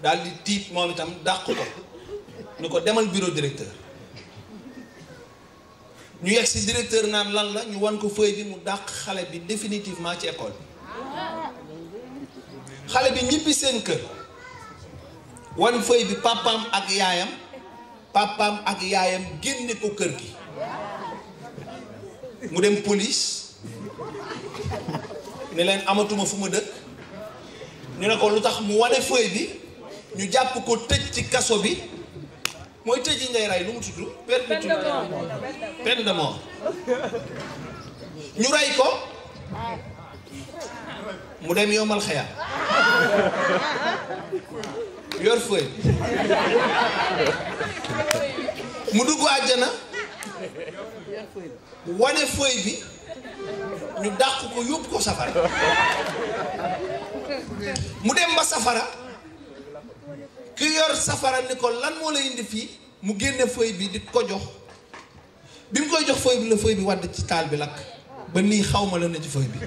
daal di tiit moom itam dàq ko ni ko demal bureau directeur ñu yegg si directeur naan lan la ñu wan ko feuille bi mu dàq xale bi définitivement ci école bi xale bi ñibbi seen kër wan feuille bi papaam ak yaayam génne ko kër gi mu dem police ne leen amatuma fu ma dëkk ñu ne ko lu tax mu wane feuille bi ñu jàpp ko tëj ci kaso bi mooy tëj yi ngay rey lu mu tudd peine de mort ñu rey ko mu dem yomal xeyaam yor feuille mu dugg àjjana wane feuille bi ñu dàq ko yóbbu ko safara mu dem ba safara ki yor safara ni ko lan moo la indi fii mu génne feuille bi di ko jox bi mu koy jox feuille bi la feuille bi wadd ci taal bi lakk ba nii xaw ma la ne ci feuille bi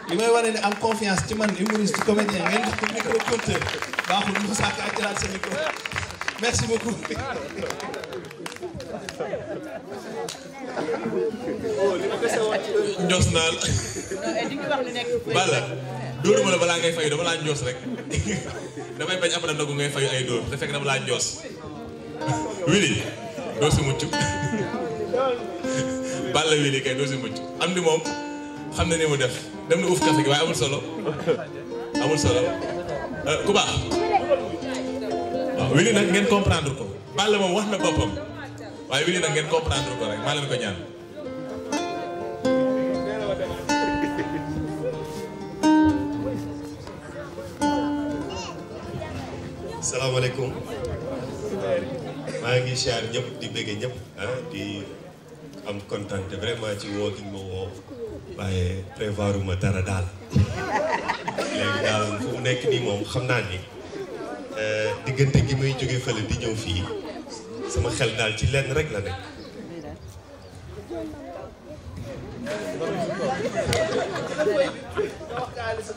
li may wane ne am confiance ci man humoriste comédien ngeen jox ko micro compteur baaxul mu sàkk ak jëlaat sa micro merci beaucoup. Njoos naa la bala dóor ma la balaa ngay fayu dama laa njoos rek damay bañ après ndogu ngay fayu ay dóor te fekk dama laa njoos Wili doo si mucc balla Wili kay doo si mucc am di moom xam na ni mu def dem na uuf café gi waaye amul solo ku baax waaw Wili nag ngeen comprendre ko balla moom wax na boppam waaye Wili nag ngeen comprendre ko rek maa leen ko ñaan. salaamaaleykum maa ngi siyaar ñëpp di bëgge ñëpp di am kontaan te vraiment ci woo gi ma woo waaye prévoiruma dara daal léegi daal fu mu nekk nii moom xam naa ni diggante gi may jóge fële di ñëw fii sama xel daal ci lenn rek la nekk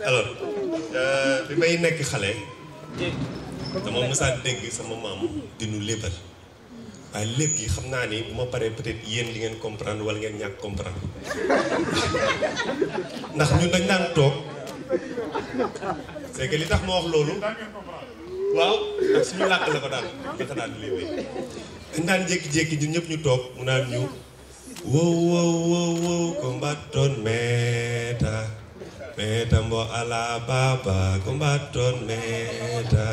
alors bi may nekk xale dama mësaan dégg sama maam dinu lébal waaye lépp yi xam naa ni bu ma paree peut-être yéen li ngeen comprendre wala ngeen ñàkk comprendre ndax ñun dañ daan toog c'est que li tax ma wax loolu waaw ndax suñu làkk la ko daan léegi dañ daan jékki-jékki ñun ñëpp ñu toog mu naan ñu wow wow wow wow combatton meta meta mbo ala baba combatton meta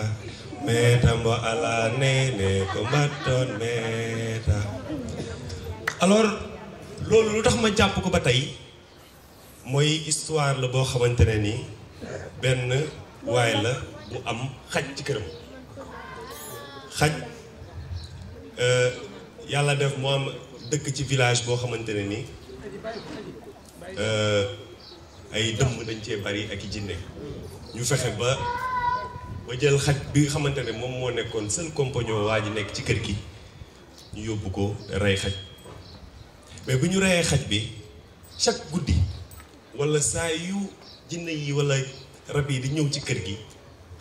meta mbo ala nene combatton meta alors loolu lu tax ma jàpp ko ba tey mooy histoire la boo xamante ne ni benn waay la bu am xaj ci këram xaj yàlla def mu am dëkk ci village boo xamante ne ni ay dëmm dañ cee bari ak i jinne ñu fexe ba jël xaj bi nga xamante ne moom moo nekkoon seen compagnon waa ji nekk ci kër gi ñu yóbbu ko rey xaj mais bu ñu reyee xaj bi chaque guddi walla saa yu jinne yi walla rab yi di ñëw ci kër gi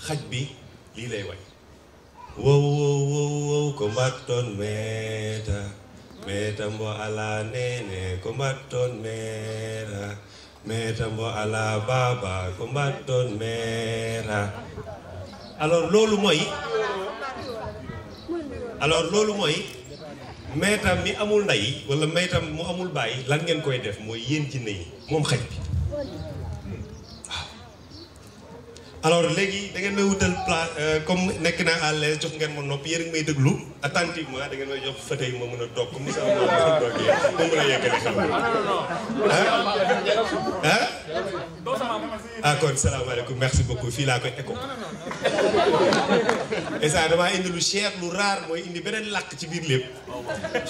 xaj bi lii lay way wow wow wow wow combatton meta meta mbo ala nene combatton meta meta mbo ala baba combatton meta alors loolu mooy meetam mi amul ndey wala meetam mu amul bàyyi lan ngeen koy def mooy yéen jinne yi moom xaj bi waaw alors léegi da ngeen may wutal place comme nekk naa à l'aise jox ngeen ma nopp yéen a ngi may déglu attentivement da ngeen may jox fauteuil ma mën a toog comme ni sama maam ma toogee ma mën a yeggale xam ah kon salaamaaleykum merci beaucoup fii laa koy écho et ça damaa indi lu cher lu rare mooy indi beneen làkk ci biir lépp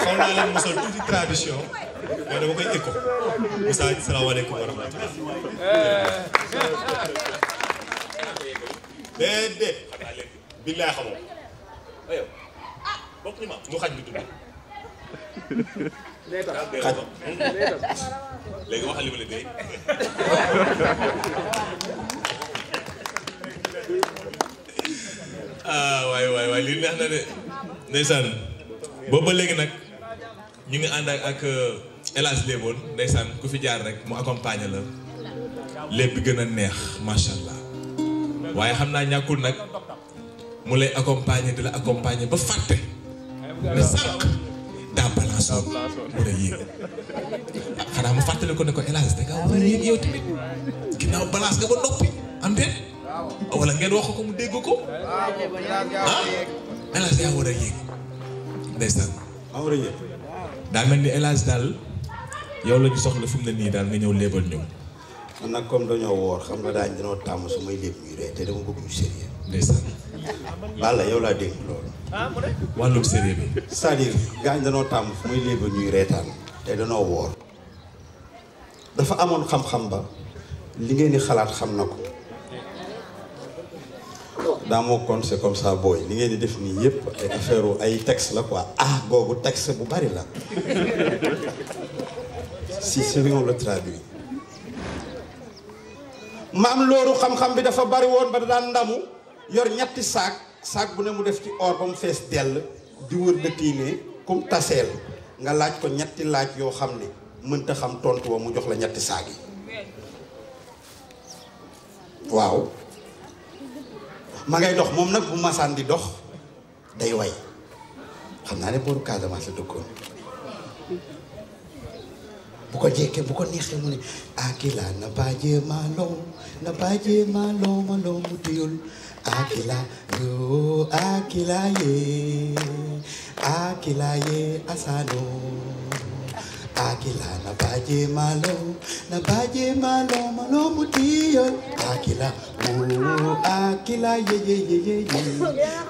xaw naa leen mosal tuuti tradition mais dama koy écho Moussa salaamaaleykum wa rahmatulah déedéet xanaa léegi billaay xamoo ayow bokk ni ma mu xaj bi tudd xaj léegi waxal li ma la dee waay lii neex na de ndeysaan boobu ba léegi nag ñu ngi ànd ak El Hadj Léboon ndeysaan ku fi jaar rek mu accompagner la lépp bi gën a neex macha allah waaye xam naa ñàkkul nag mu lay accompagner di la accompagner ba fàtte ne sànq daa balance woon war a yéeg xanaa mu fàttali ko ne ko El Hadj da ngaa war a yéeg yow tamit ginnaaw balance nga ba noppi am déet wala ngeen wax ko mu dégg ko El Hadj yaa war a yéeg ndeysaan daa mel ni El Hadj daal yow la ñu soxla fi mu ne nii daal nga ñëw léebal ñëw man nag comme dañoo woor xam nga daañ dañoo tàmm su may lépp ñuy ree te dama bëgg ñu sérieux. ndeysaan. Balla yow laa dégg loolu. wàllum sérieux bi. c'est-à-dire gaañ dañoo tàmm fu may lépp ñuy reetaan te dañoo woor. dafa amoon xam-xam ba li ngeen di xalaat xam na ko. daa moo kon c'est comme ça booy li ngeen di def nii yëpp ay affaire ay texte la quoi googu texte bu bari la. si on le traduit. maam loolu xam-xam bi dafa bari woon ba daan ndamu yor ñetti saak bu ne mu def ci or ba mu fees dell di wër dëkk yi ne comme taseel nga laaj ko ñetti laaj yoo xam ne mënta xam tontu wa mu jox la ñetti saak yi waaw ma ngay dox moom nag bu masaan di dox day way xam naa ne booru Casamance la dëkkoon bu ko jekkee bu ko neexee mu ne akila na baaje malo mu tuyul akila yo akila ye asano akila na baaje malo mu tuyul akila o akila ye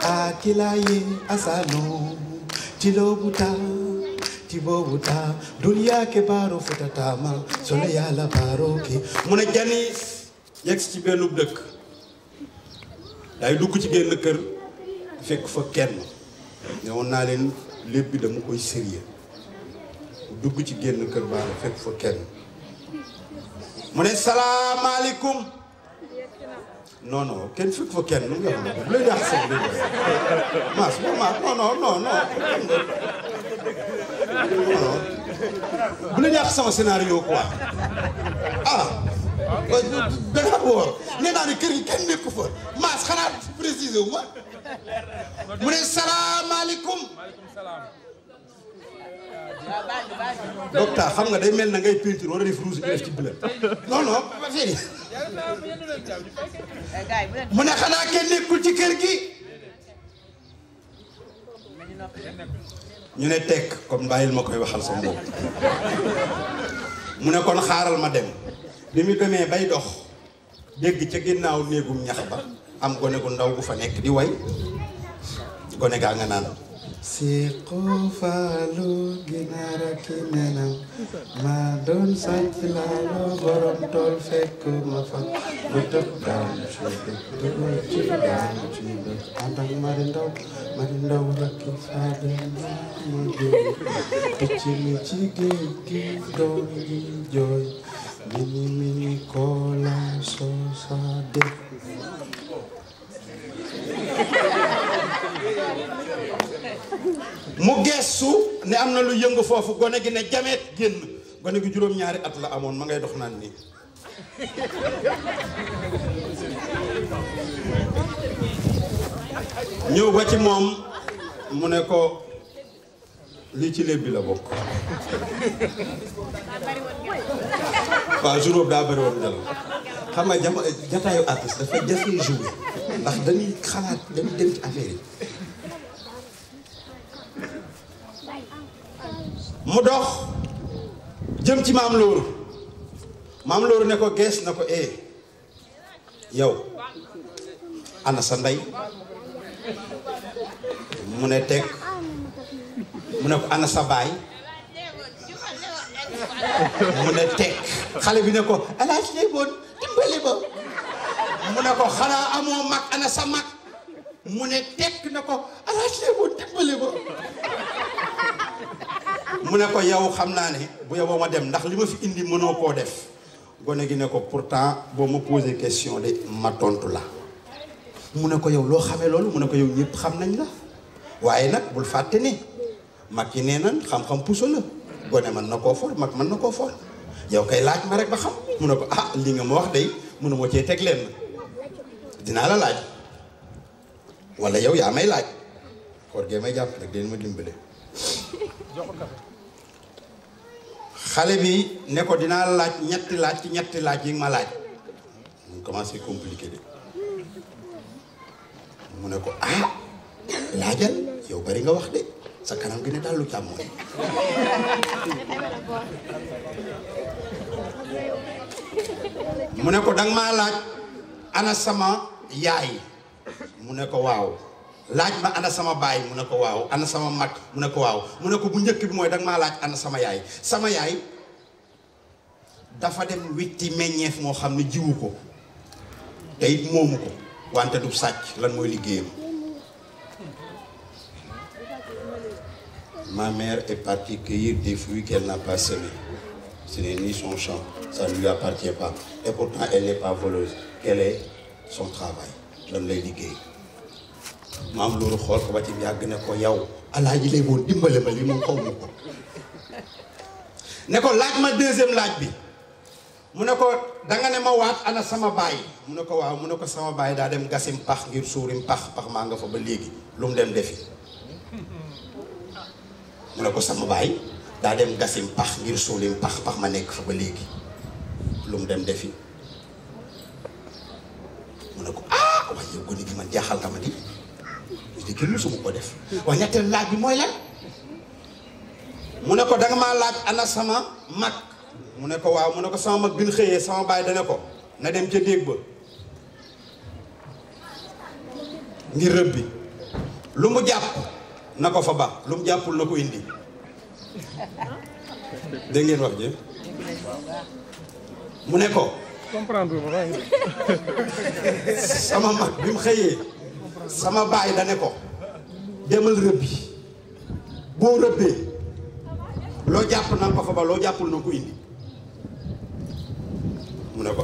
akila ye asano tibobuta dunia ke baro futatama sole yàlla baro ki mu ne janis yegg ci benn dëkk day dugg ci génn kër fekk fa kenn ne woon naa leen lépp bi dama koy sérieux dugg ci génn kër baaro fekk fa kenn mu ne salaamaaleykum non kenn fekk fa kenn nu nga xam ne bu la yàq seen bi mas non bu leen yàq sama scénario quoi danga woor nee naa ne kër gi kenn nekku fa maas xanaa préciser wu ma mu ne salaamaaleykum docteur xam nga day mel na ngay peinture war a def rouge bi def ci bleu non fii mu ne xanaa kenn nekkul ci kër gi ñu ne tekk comme bàyyil ma koy waxal sama bopp mu ne kon xaaral ma dem bi mu demee bay dox dégg ca ginnaaw néegum ñax ba am gone gu ndaw gu fa nekk di way gone gaa nga naan si xoofalu ginaara ki nenam ma doon sàcc laalo borom tool fekk ma fa bu tëb daan ci dëkk ànd ak mari ndaw rakki faade ma jooy picc mi ci géej gi doon yi jooy mini koola soosa def mu geesu ne am na lu yëngu foofu gone gi ne jameet génn gone gi juróom-ñaari at la amoon ma ngay dox naan nii ñëw ba ci moom mu ne ko lii ci léeb bi la bokk waaw jour boobu daa bëri woon ngelaw xam nga jataayu artiste dafa jafee jouer ndax dañuy xalaat dañuy dem ci affaire yi mu dox jëm ci maam Lóoru ne ko gees na ko yow ana sa ndey mu ne teg mu ne ko ana sa baay mu ne teg xale bi ne ko alaaj lay boon dimbali ba mu ne ko xanaa amoo mag ana sa mag mu ne teg na ko alaaj lay boon dimbali ba mu ne ko yow xam naa ne bu yeboo ma dem ndax li ma fi indi mënoo koo def gone gi ne ko pourtant boo ma posé question de ma tontu la mu ne ko yow loo xamee loolu mu ne ko yow ñëpp xam nañ la waaye nag bul fàtte ni mag yi nee nañ xam-xam puso la gone mën na koo for mag mën na koo for yow kay laaj ma rek ba xam mu ne ko li nga ma wax day mënu ma cee teg leen dinaa la laaj wala yow yaa may laaj koor gee may jàpp rek den ma dimbale xale bi ne ko dinaa la laaj ñetti laaj ci ñetti laaj yi ma laaj mu commencé compliqué de mu ne ko laajal yow bari nga wax de sa kanam gi ne daal lu càmmooñ mu ne ko danga maa laaj ana sama yaay mu ne ko waaw laaj ma ana sama baay mu ne ko waaw ana sama mag mu ne ko waaw mu ne ko bu njëkk bi mooy danga maa laaj ana sama yaay dafa dem witti meññeef moo xam ne jiwu ko te it moomu ko wante du sàcc lan mooy liggéeyam. Ma mère est partie cueillir des fruits qu'elle n'a pas semés. Ce n'est ni son champ, ça ne lui appartient pas. Et pourtant, elle n'est pas voleuse. Quel est son travail? Lan lay liggéey. maam loolu xool ko ba ci yàgg ne ko yow alaaji lay woon dimbale ma li mu xaw ma ko. ne ko laaj ma deuxième laaj bi. mu ne ko danga ne ma waat ana sama baay mu ne ko waaw mu ne ko sama baay daa dem gasim pax ngir suurim pax maa nga fa ba léegi lu mu dem defi. mu ne ko sama baay daa dem gasim pax ngir suulim pax ma nekk fa ba léegi lu mu dem defi. mu ne ko waaye yow gone gi man jaaxal nga ma di kenn musuma ko def waaye ñetteel laaj bi mooy lan. mu ne ko danga maa laaj ana sama mag mu ne ko waaw mu ne ko sama mag bi ñu xëyee sama baay dana ko na dem ca déeg ba ngir rëb bi lu mu jàpp na ko fa ba lu mu jàppul na ko indi. dégg ngeen wax ji mu ne ko comprendre sama mag bi mu xëyee sama baay da ne ko demal rëbbi boo rëbbee loo jàpp na ko fa ba loo jàppul na ko indi. mu ne ko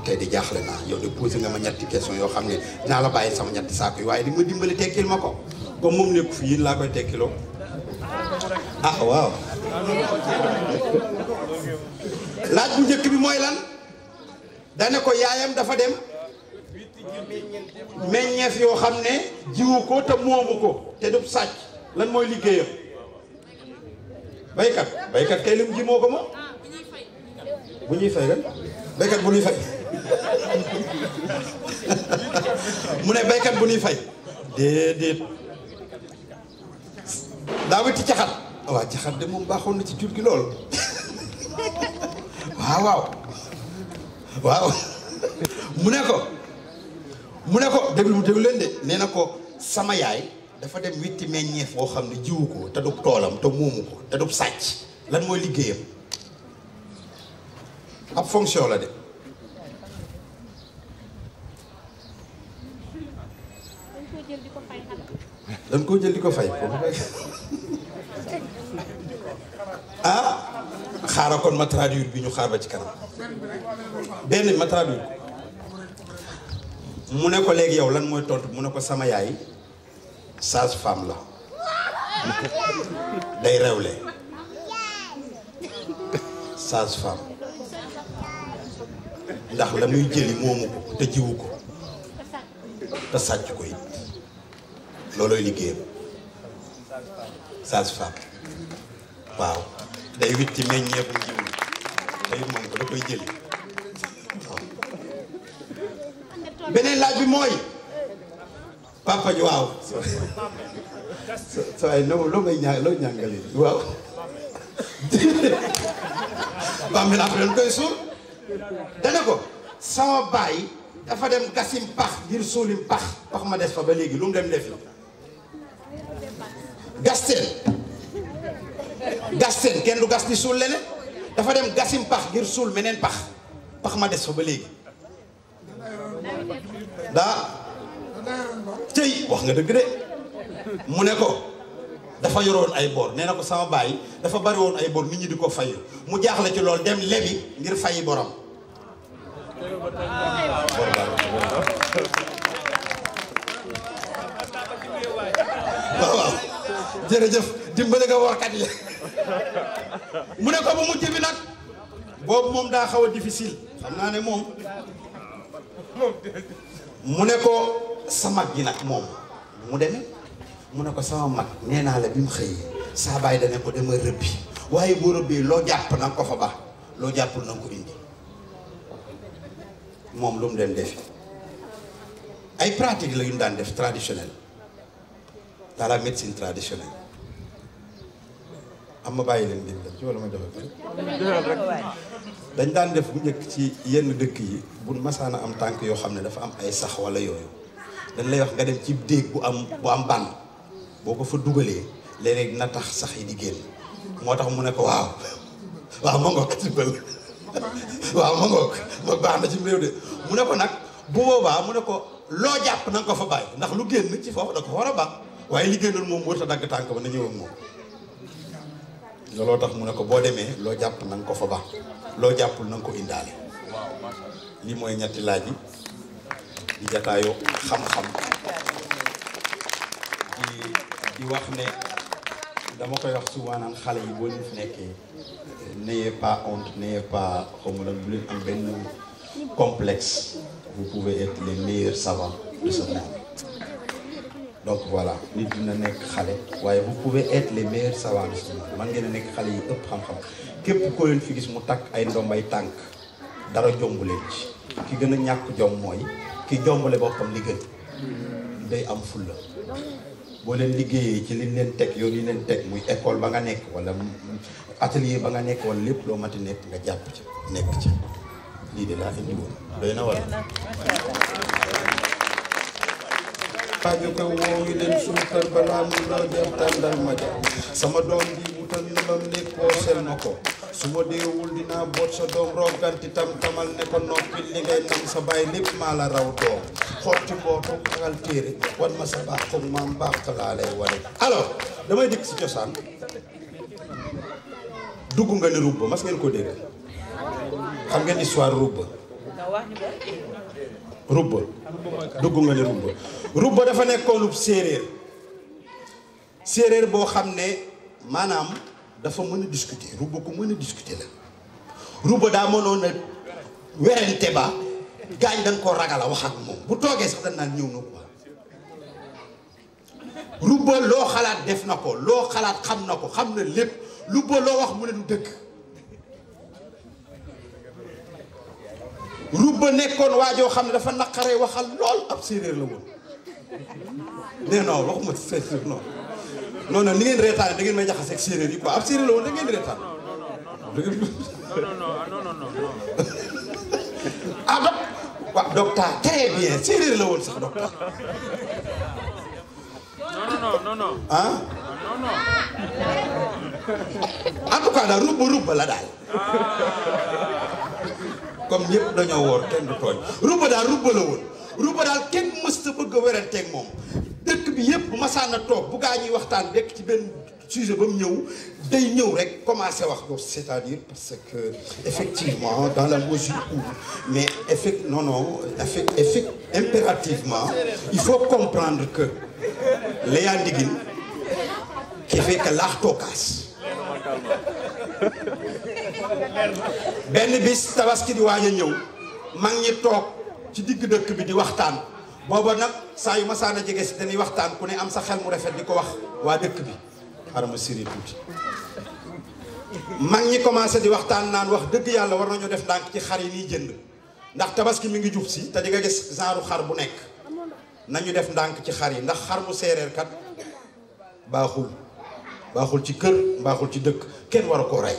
tey di jaaxle naa yow de posé nga ma ñetti question yoo xam ne dinaa la bàyyi sama ñetti saako yi waaye di ma dimbali tekkil ma ko comme moom nekku fi yéen laa koy tekkiloo. waaw laaj bu njëkk bi mooy lan dane ko yaayam dafa dem meññeef yoo xam ne jiwu ko te moomu ko te du sàcc lan mooy liggéeyam. baykat kay lim ji moo ko moom bu ñuy fay rek baykat bu ñuy fay mu ne baykat bu ñuy fay déedéet daa witti caxat waaw caxat de moom baaxoon na ci jur gi lool waaw mu ne ko déglu leen de nee na ko sama yaay dafa dem witti meññeef boo xam ne jiwu ko te du toolam te moomu ko te du sàcc lan mooy liggéeyam. ab fonction la de dañ koo jël di ko fay xaaral kon ma traduire bi ñu xaar ba ci kanam benn ma traduire mu ne ko léegi yow lan mooy tontu mu ne ko sama yaay sage-femme la day rewle sage-femme ndax la muy jëli moomu ko te jiwu ko te sàcc ko it loolooy liggéeyam sage-femme waaw day witti meññeefu jiwu day moom ko da koy jëli waaw. beneen laaj bi mooy papa ji waaw so ay loo may ñàngali waaw bambel après dañ koy suul dana ko sama baay dafa dem gasim pax ngir suulim pax ma des fa ba léegi lu mu dem defi gasteen kenn du gas di suul leneen dafa dem gasim pax ngir suul meneen pax ma des fa ba léegi tey wax nga dëgg de mu ne ko dafa yoroon ay bor nee na ko sama baay dafa bari woon ay bor nit ñi di ko fayu mu jaaxle ci loolu dem lebi ngir fayi borom waaw jërëjëf dimbali nga warkat yi mu ne ko bu mujj bi nag boobu moom daa xaw a difficile xam naa ne moom mu ne ko sa mag gi nag moom mu demee mu ne ko sama mag nee naa la bi mu xëyee saa baay dane ko dama rëbbi waaye boo rëbbee loo jàpp na nga ko fa ba loo jàppul na nga ko indi moom lu mu dem defi ay pratique la yu ñu daan def traditionnel dans la médecine traditionnelle am ma bàyyi leen dégg ci wala ma joxe dañ daan def bu njëkk ci yenn dëkk yi bu masaana am tànk yoo xam ne dafa am ay sax wala yooyu dañ lay wax nga dem ci déeg bu am bànn boo ko fa dugalee léeg-léeg dina tax sax yi di génn moo tax mu ne ko waaw ma ngoog ci bël waaw ma ngoog ma baax na ci réew de mu ne ko nag bu boobaa mu ne ko loo jàpp na nga ko fa bàyyi ndax lu génn ci foofu da ko war a baax waaye li génnoon moom warut a dagg tànk ba na ñëw ak moom looloo tax mu ne ko boo demee loo jàpp na nga ko fa baax loo jàppul na nga ko indaale lii mooy ñetti laaj yi di jataayoo xam-xam di wax ne dama koy wax souvent naan xale yi boo leen fi nekkee n'ayez pas honte n'ayez pas xamu lan bu leen am benn complexe vous pouvez être les meilleurs savants de ce monde donc voilà nit dina nekk xale waaye vous pouvez être les meilleurs savants de ce monde man ngeen a nekk xale yi ëpp xam-xam képp koo leen fi gis mu takk ay ndombay tànk dara jomb leen ci ki gën a ñàkk jom mooy ki jombale boppam li gën day am fulla boo leen liggéeyee ci liñ leen teg yoon yi leen teg muy école ba nga nekk wala atelier ba nga nekk wala lépp loo mati nekk nga jàpp ci nekk ci lii de laa indi woon doy na wala waajo ko woo ngi leen suñu kër balaa mu loo jëm tàndal ma ja sama doom bi wutal na mam nekk poosel ma ko su ma deewul dinaa boot sa doom rogganti tam tamal ne ko noppi li ngay nam sa bàyyi lépp maa la raw doom xotti mbootu xagal téere wan ma sa baax foog maam baax laa lay wane alors damay dikk si cosaan dugg nga ne rubba mas ngeen ko dégg xam ngeen histoire rubba dugg nga ne rubba dafa nekkoonub séeréer boo xam ne maanaam dafa mën a discuter rubba ku mën a discuter la rubba daa mënoon a werante ba gaañ dañ ko ragal a wax ak moom bu toogee sax dañ naan ñëw na quoi rubba loo xalaat def na ko loo xalaat xam na ko xam na lépp rubba loo wax mu ne du dëgg rubba nekkoon waajoo xam ne dafa naqaree waxal lool ab séeréer la woon nee non waxuma séeréer non ni ngeen reetaan da ngeen may jaxase ak séeréer yi quoi ab séeréer la woon da ngeen reetaan ah ba waaw docteur très bien séeréer la woon sax docteur ah en tout cas daal rubba la daal comme ñëpp dañoo woor kenn du tooñ rubba daal rubba la woon rubba daal kenn mës ta bëgg a weranteeg moom dëkk bi yëpp masaana toog bu gaa ñuy waxtaan bekk ci benn sujet ba mu ñëw day ñëw rek commencé wax ko c'est-à-dire parce que effectivement dans la mesure où mais impérativement il faut comprendre que Léa Ndigin qui fait que laax tookaas benn bis tabaski di waaj a ñëw mag ñi toog ci digg dëkk bi di waxtaan booba nag saa yu masaana jege si dañuy waxtaan ku ne am sa xel mu rafet di ko wax waa dëkk bi xaaral ma siri tuuti mag ñi commencé di waxtaan naan wax dëgg yàlla war nañoo def ndànk ci xar yi nii jënd ndax tabaski mi ngi jub si te di nga gis genre xar bu nekk nañu def ndànk ci xar yi ndax xar mu séeréer kat baaxul ci kër baaxul ci dëkk kenn war a koo rey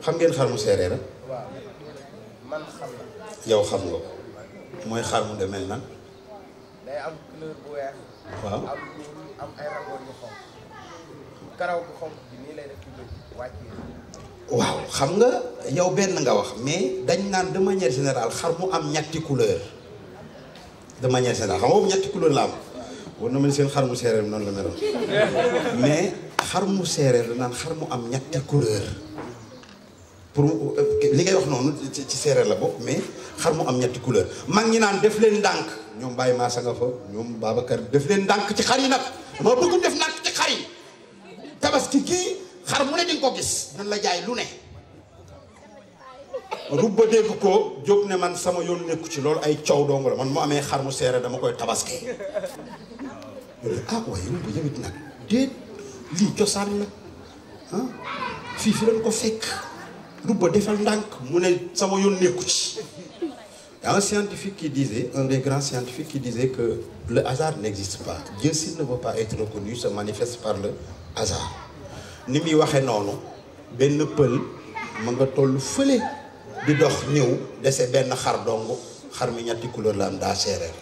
xam ngeen xar mu séeréer a man xam na yow xam nga ko mooy xar mu demel nan day am couleur bu weex waaw am ay rangoor yu xonq karaw bu xonq bi nii lay def ci bëj wàccee waaw xam nga yow benn nga wax mais dañ naan de manière générale xar mu am ñetti couleur de manière générale xam nga boobu ñetti couleur la am war na ma ne seen xar mu séeréer noonu la meloon mais xar mu séeréer la naan xar mu am ñetti couleur pour li ngay wax noonu ci séeréer la bokk mais xar mu am ñetti couleur mag ñi naan def leen ndànk ñoom Baye Massa nga fa ñoom Babacar def leen ndànk ci xar yi nag dama bëgg def ndànk ci xar yi tabaski kii xar mu ne di nga ko gis nan la jaay lu ne rubba dégg ko jóg ne man sama yoon nekku ci loolu ay coow dong la man mu amee xar mu séeréer dama koy tabaskee ah waaye rubba yëwit nag déet lii cosaan la ah fii fi lañ ko fekk rubba defal ndànk mu ne sama yoon nekku ci. Il y a un scientifique qui disait, un des grands scientifiques qui disait que le hasard n'existe pas. Dieu, s'il ne veut pas être reconnu, se manifeste par le hasard. Ni muy waxee noonu benn pël ma nga toll fële di dox ñëw dese benn xar dong xar mi ñetti couleur la am daa séeréer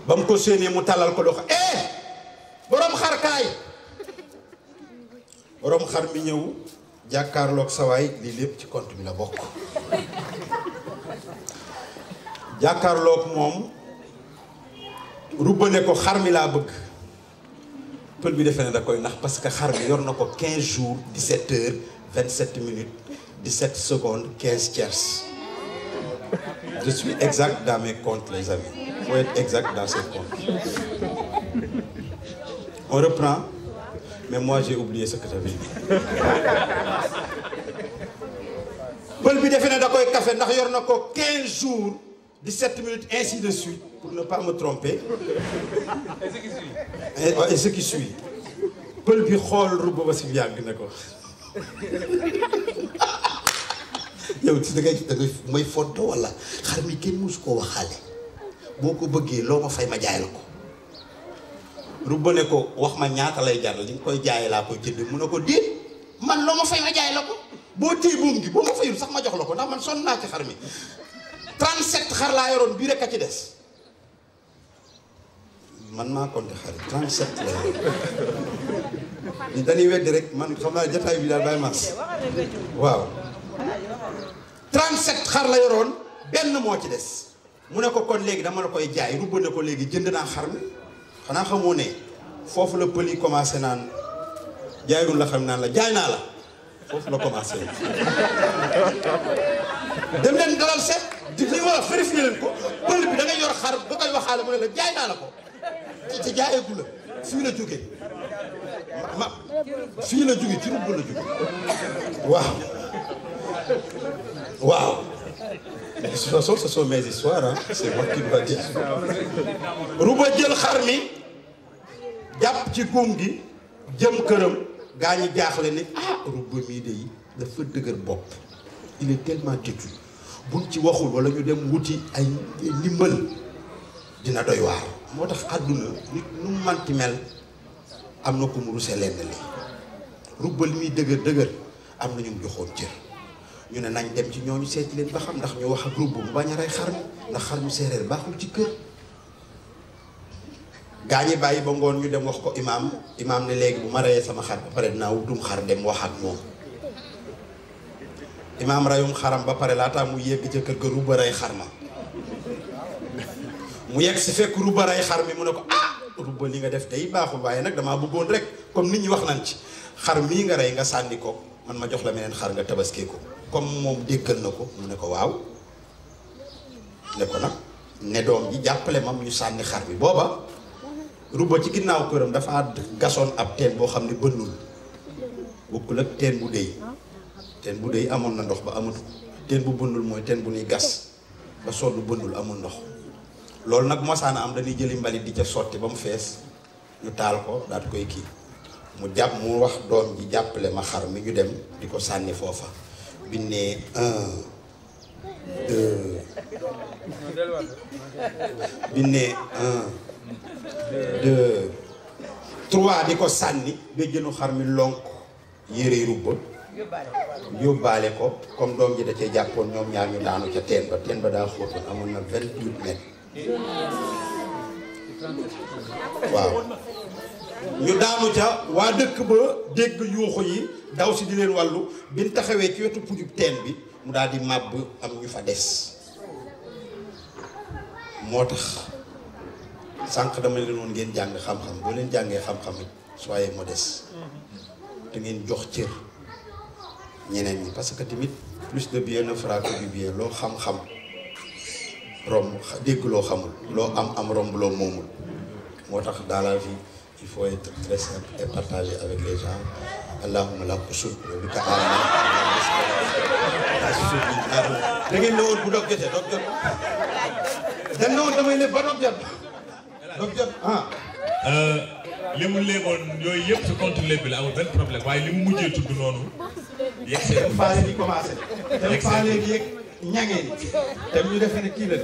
ba mu ko séenee mu talal ko loxo borom xar kaay borom xar mi ñëw jàkkaarloog sawaay lii lépp ci compte bi la bokk jàkkaarloog moom rubbane ko xar mi laa bëgg pël bi defe ne da koy nax parce que xar mi yor na ko 15 jours 17 heures 27 minutes 17 secondes 15 tiers. Je suis exact dans mes comptes les amis. Il faut être exact dans ses comptes. On reprend, mais moi j'ai oublié ce que j'avais dit. pël bi defe ne da koy café ndax yor na ko 15 jours 17 minutes ainsi de suite pour ne pas me tromper. Et ce qui suit. pël bi xool rubba ba si yàgg na ko yow ci da ngay mooy fonto wala xar mi kenn musu koo waxaale boo ko bëggee loo ma fay ma jaay la ko rubba ne ko wax ma ñaata lay jar li nga koy jaay laa koy jënd mu ne ko déet man loo ma fay ma jaay la ko boo téye buum gi boo ma fayul sax ma jox la ko ndax man sonn naa ci xar mi 37 xar laa yoroon bii rek a ci des man maa compté xar 37 la yoroon dañuy weddi rek man xam naa jotaay bi daal bàyyi mas waaw 37 xar la yoroon benn moo ci des mu ne ko kon léegi dama la koy jaay rubba ne ko léegi jënd naa xar mi xanaa xamoo ne foofu la pël yi commencé naan jaayul la xam naan la jaay naa la foofu la commencé dem leen dalal seet di li war a vérifier leen ko pël bi da ngay yor xar ba koy waxaale mu ne la jaay naa la ko ci jaayeegu la fii la jógee fii la jógee ci rubba la jógee waaw waaw de toute façon ce sont mes histoires hein. C'est moi qui va dire rubba jël xar mi jàpp ci góom gi jëm këram gaa ñi jaaxle ne rubba mii de yi dafa dëgër bopp il est tellement têtu buñ ci waxul wala ñu dem wuti ay ndimbal dina doy waar moo tax àdduna nit nu mu manti mel am na ko mu ruse lenn li rubba li muy dëgër am na ñu joxoon cër ñu ne nañ dem ci ñooñu seeti leen ba xam ndax ñu wax ak rubba mu bañ a rey xar mi ndax xar mu séeréer baaxul ci kër gaa ñi bàyyi ba ngoon ñu dem wax ko imaam ne léegi bu ma reyee sama xar ba pare dinaa wutum xar dem wax ak moom imaam reyum xaram ba pare laataa mu yegg ca kër ga rubba rey xar ma mu yegg si fekk rubba rey xar mi mu ne ko rubba li nga def tey baaxul waaye nag damaa bëggoon rek comme nit ñi wax nañ ci xar mii nga rey nga sànni ko man ma jox la meneen xar nga tabaskee ko comme moom déggal na ko mu ne ko waaw ne ko nag ne doom ji jàppale ma ñu sànni xar bi booba rubba ci ginnaaw këram dafa gasoon ab teen boo xam ne bënnul bokkul ak teen bu déy amoon na ndox ba amatu teen bu bënnul mooy teen bu ñuy gas ba sonn bënnul amul ndox loolu nag mosaana am dañuy jëli mbalit di ca sotti ba mu fees ñu taal ko daal di koy kii mu jàpp mu wax doom ji jàppale ma xar mi ñu dem di ko sànni foofa bi ne 1 2 bi ne 1 2 3 di ko sànni ba jënu xar mi lonk yére rubba yóbbaale ko comme doom ji da cee jàppoon ñoom ñaar ñu daanu ca teen ba daa xóotoon amoon na 28 mètres waaw ñu daanu ca waa dëkk ba dégg yuuxu yi daw si di leen wàllu biñ taxawee ci wetu pujub teen bi mu daal di màbb am ñu fa des moo tax sànq dama leen woon ngeen jàng xam-xam boo leen jàngee xam-xam it soyez modeste te ngeen jox cër ñeneen ñi parce que tamit plus de bien ne fera que du bien loo xam-xam romb dégg loo xamul loo am romb loo moomul moo tax dans la vie il faut être très simple et partager avec les gens allahumma la kusur bi ka aana da ngeen ne woon bu dog jotee dog jot dañ ne woon damay ne ba dog jot li mu léegoon yooyu yëpp ci compte bi la amul benn problème waaye li mu mujjee tudd noonu yegg seen faale di commencé dem faale gi yëg ñangeen te ñu defe ne kii la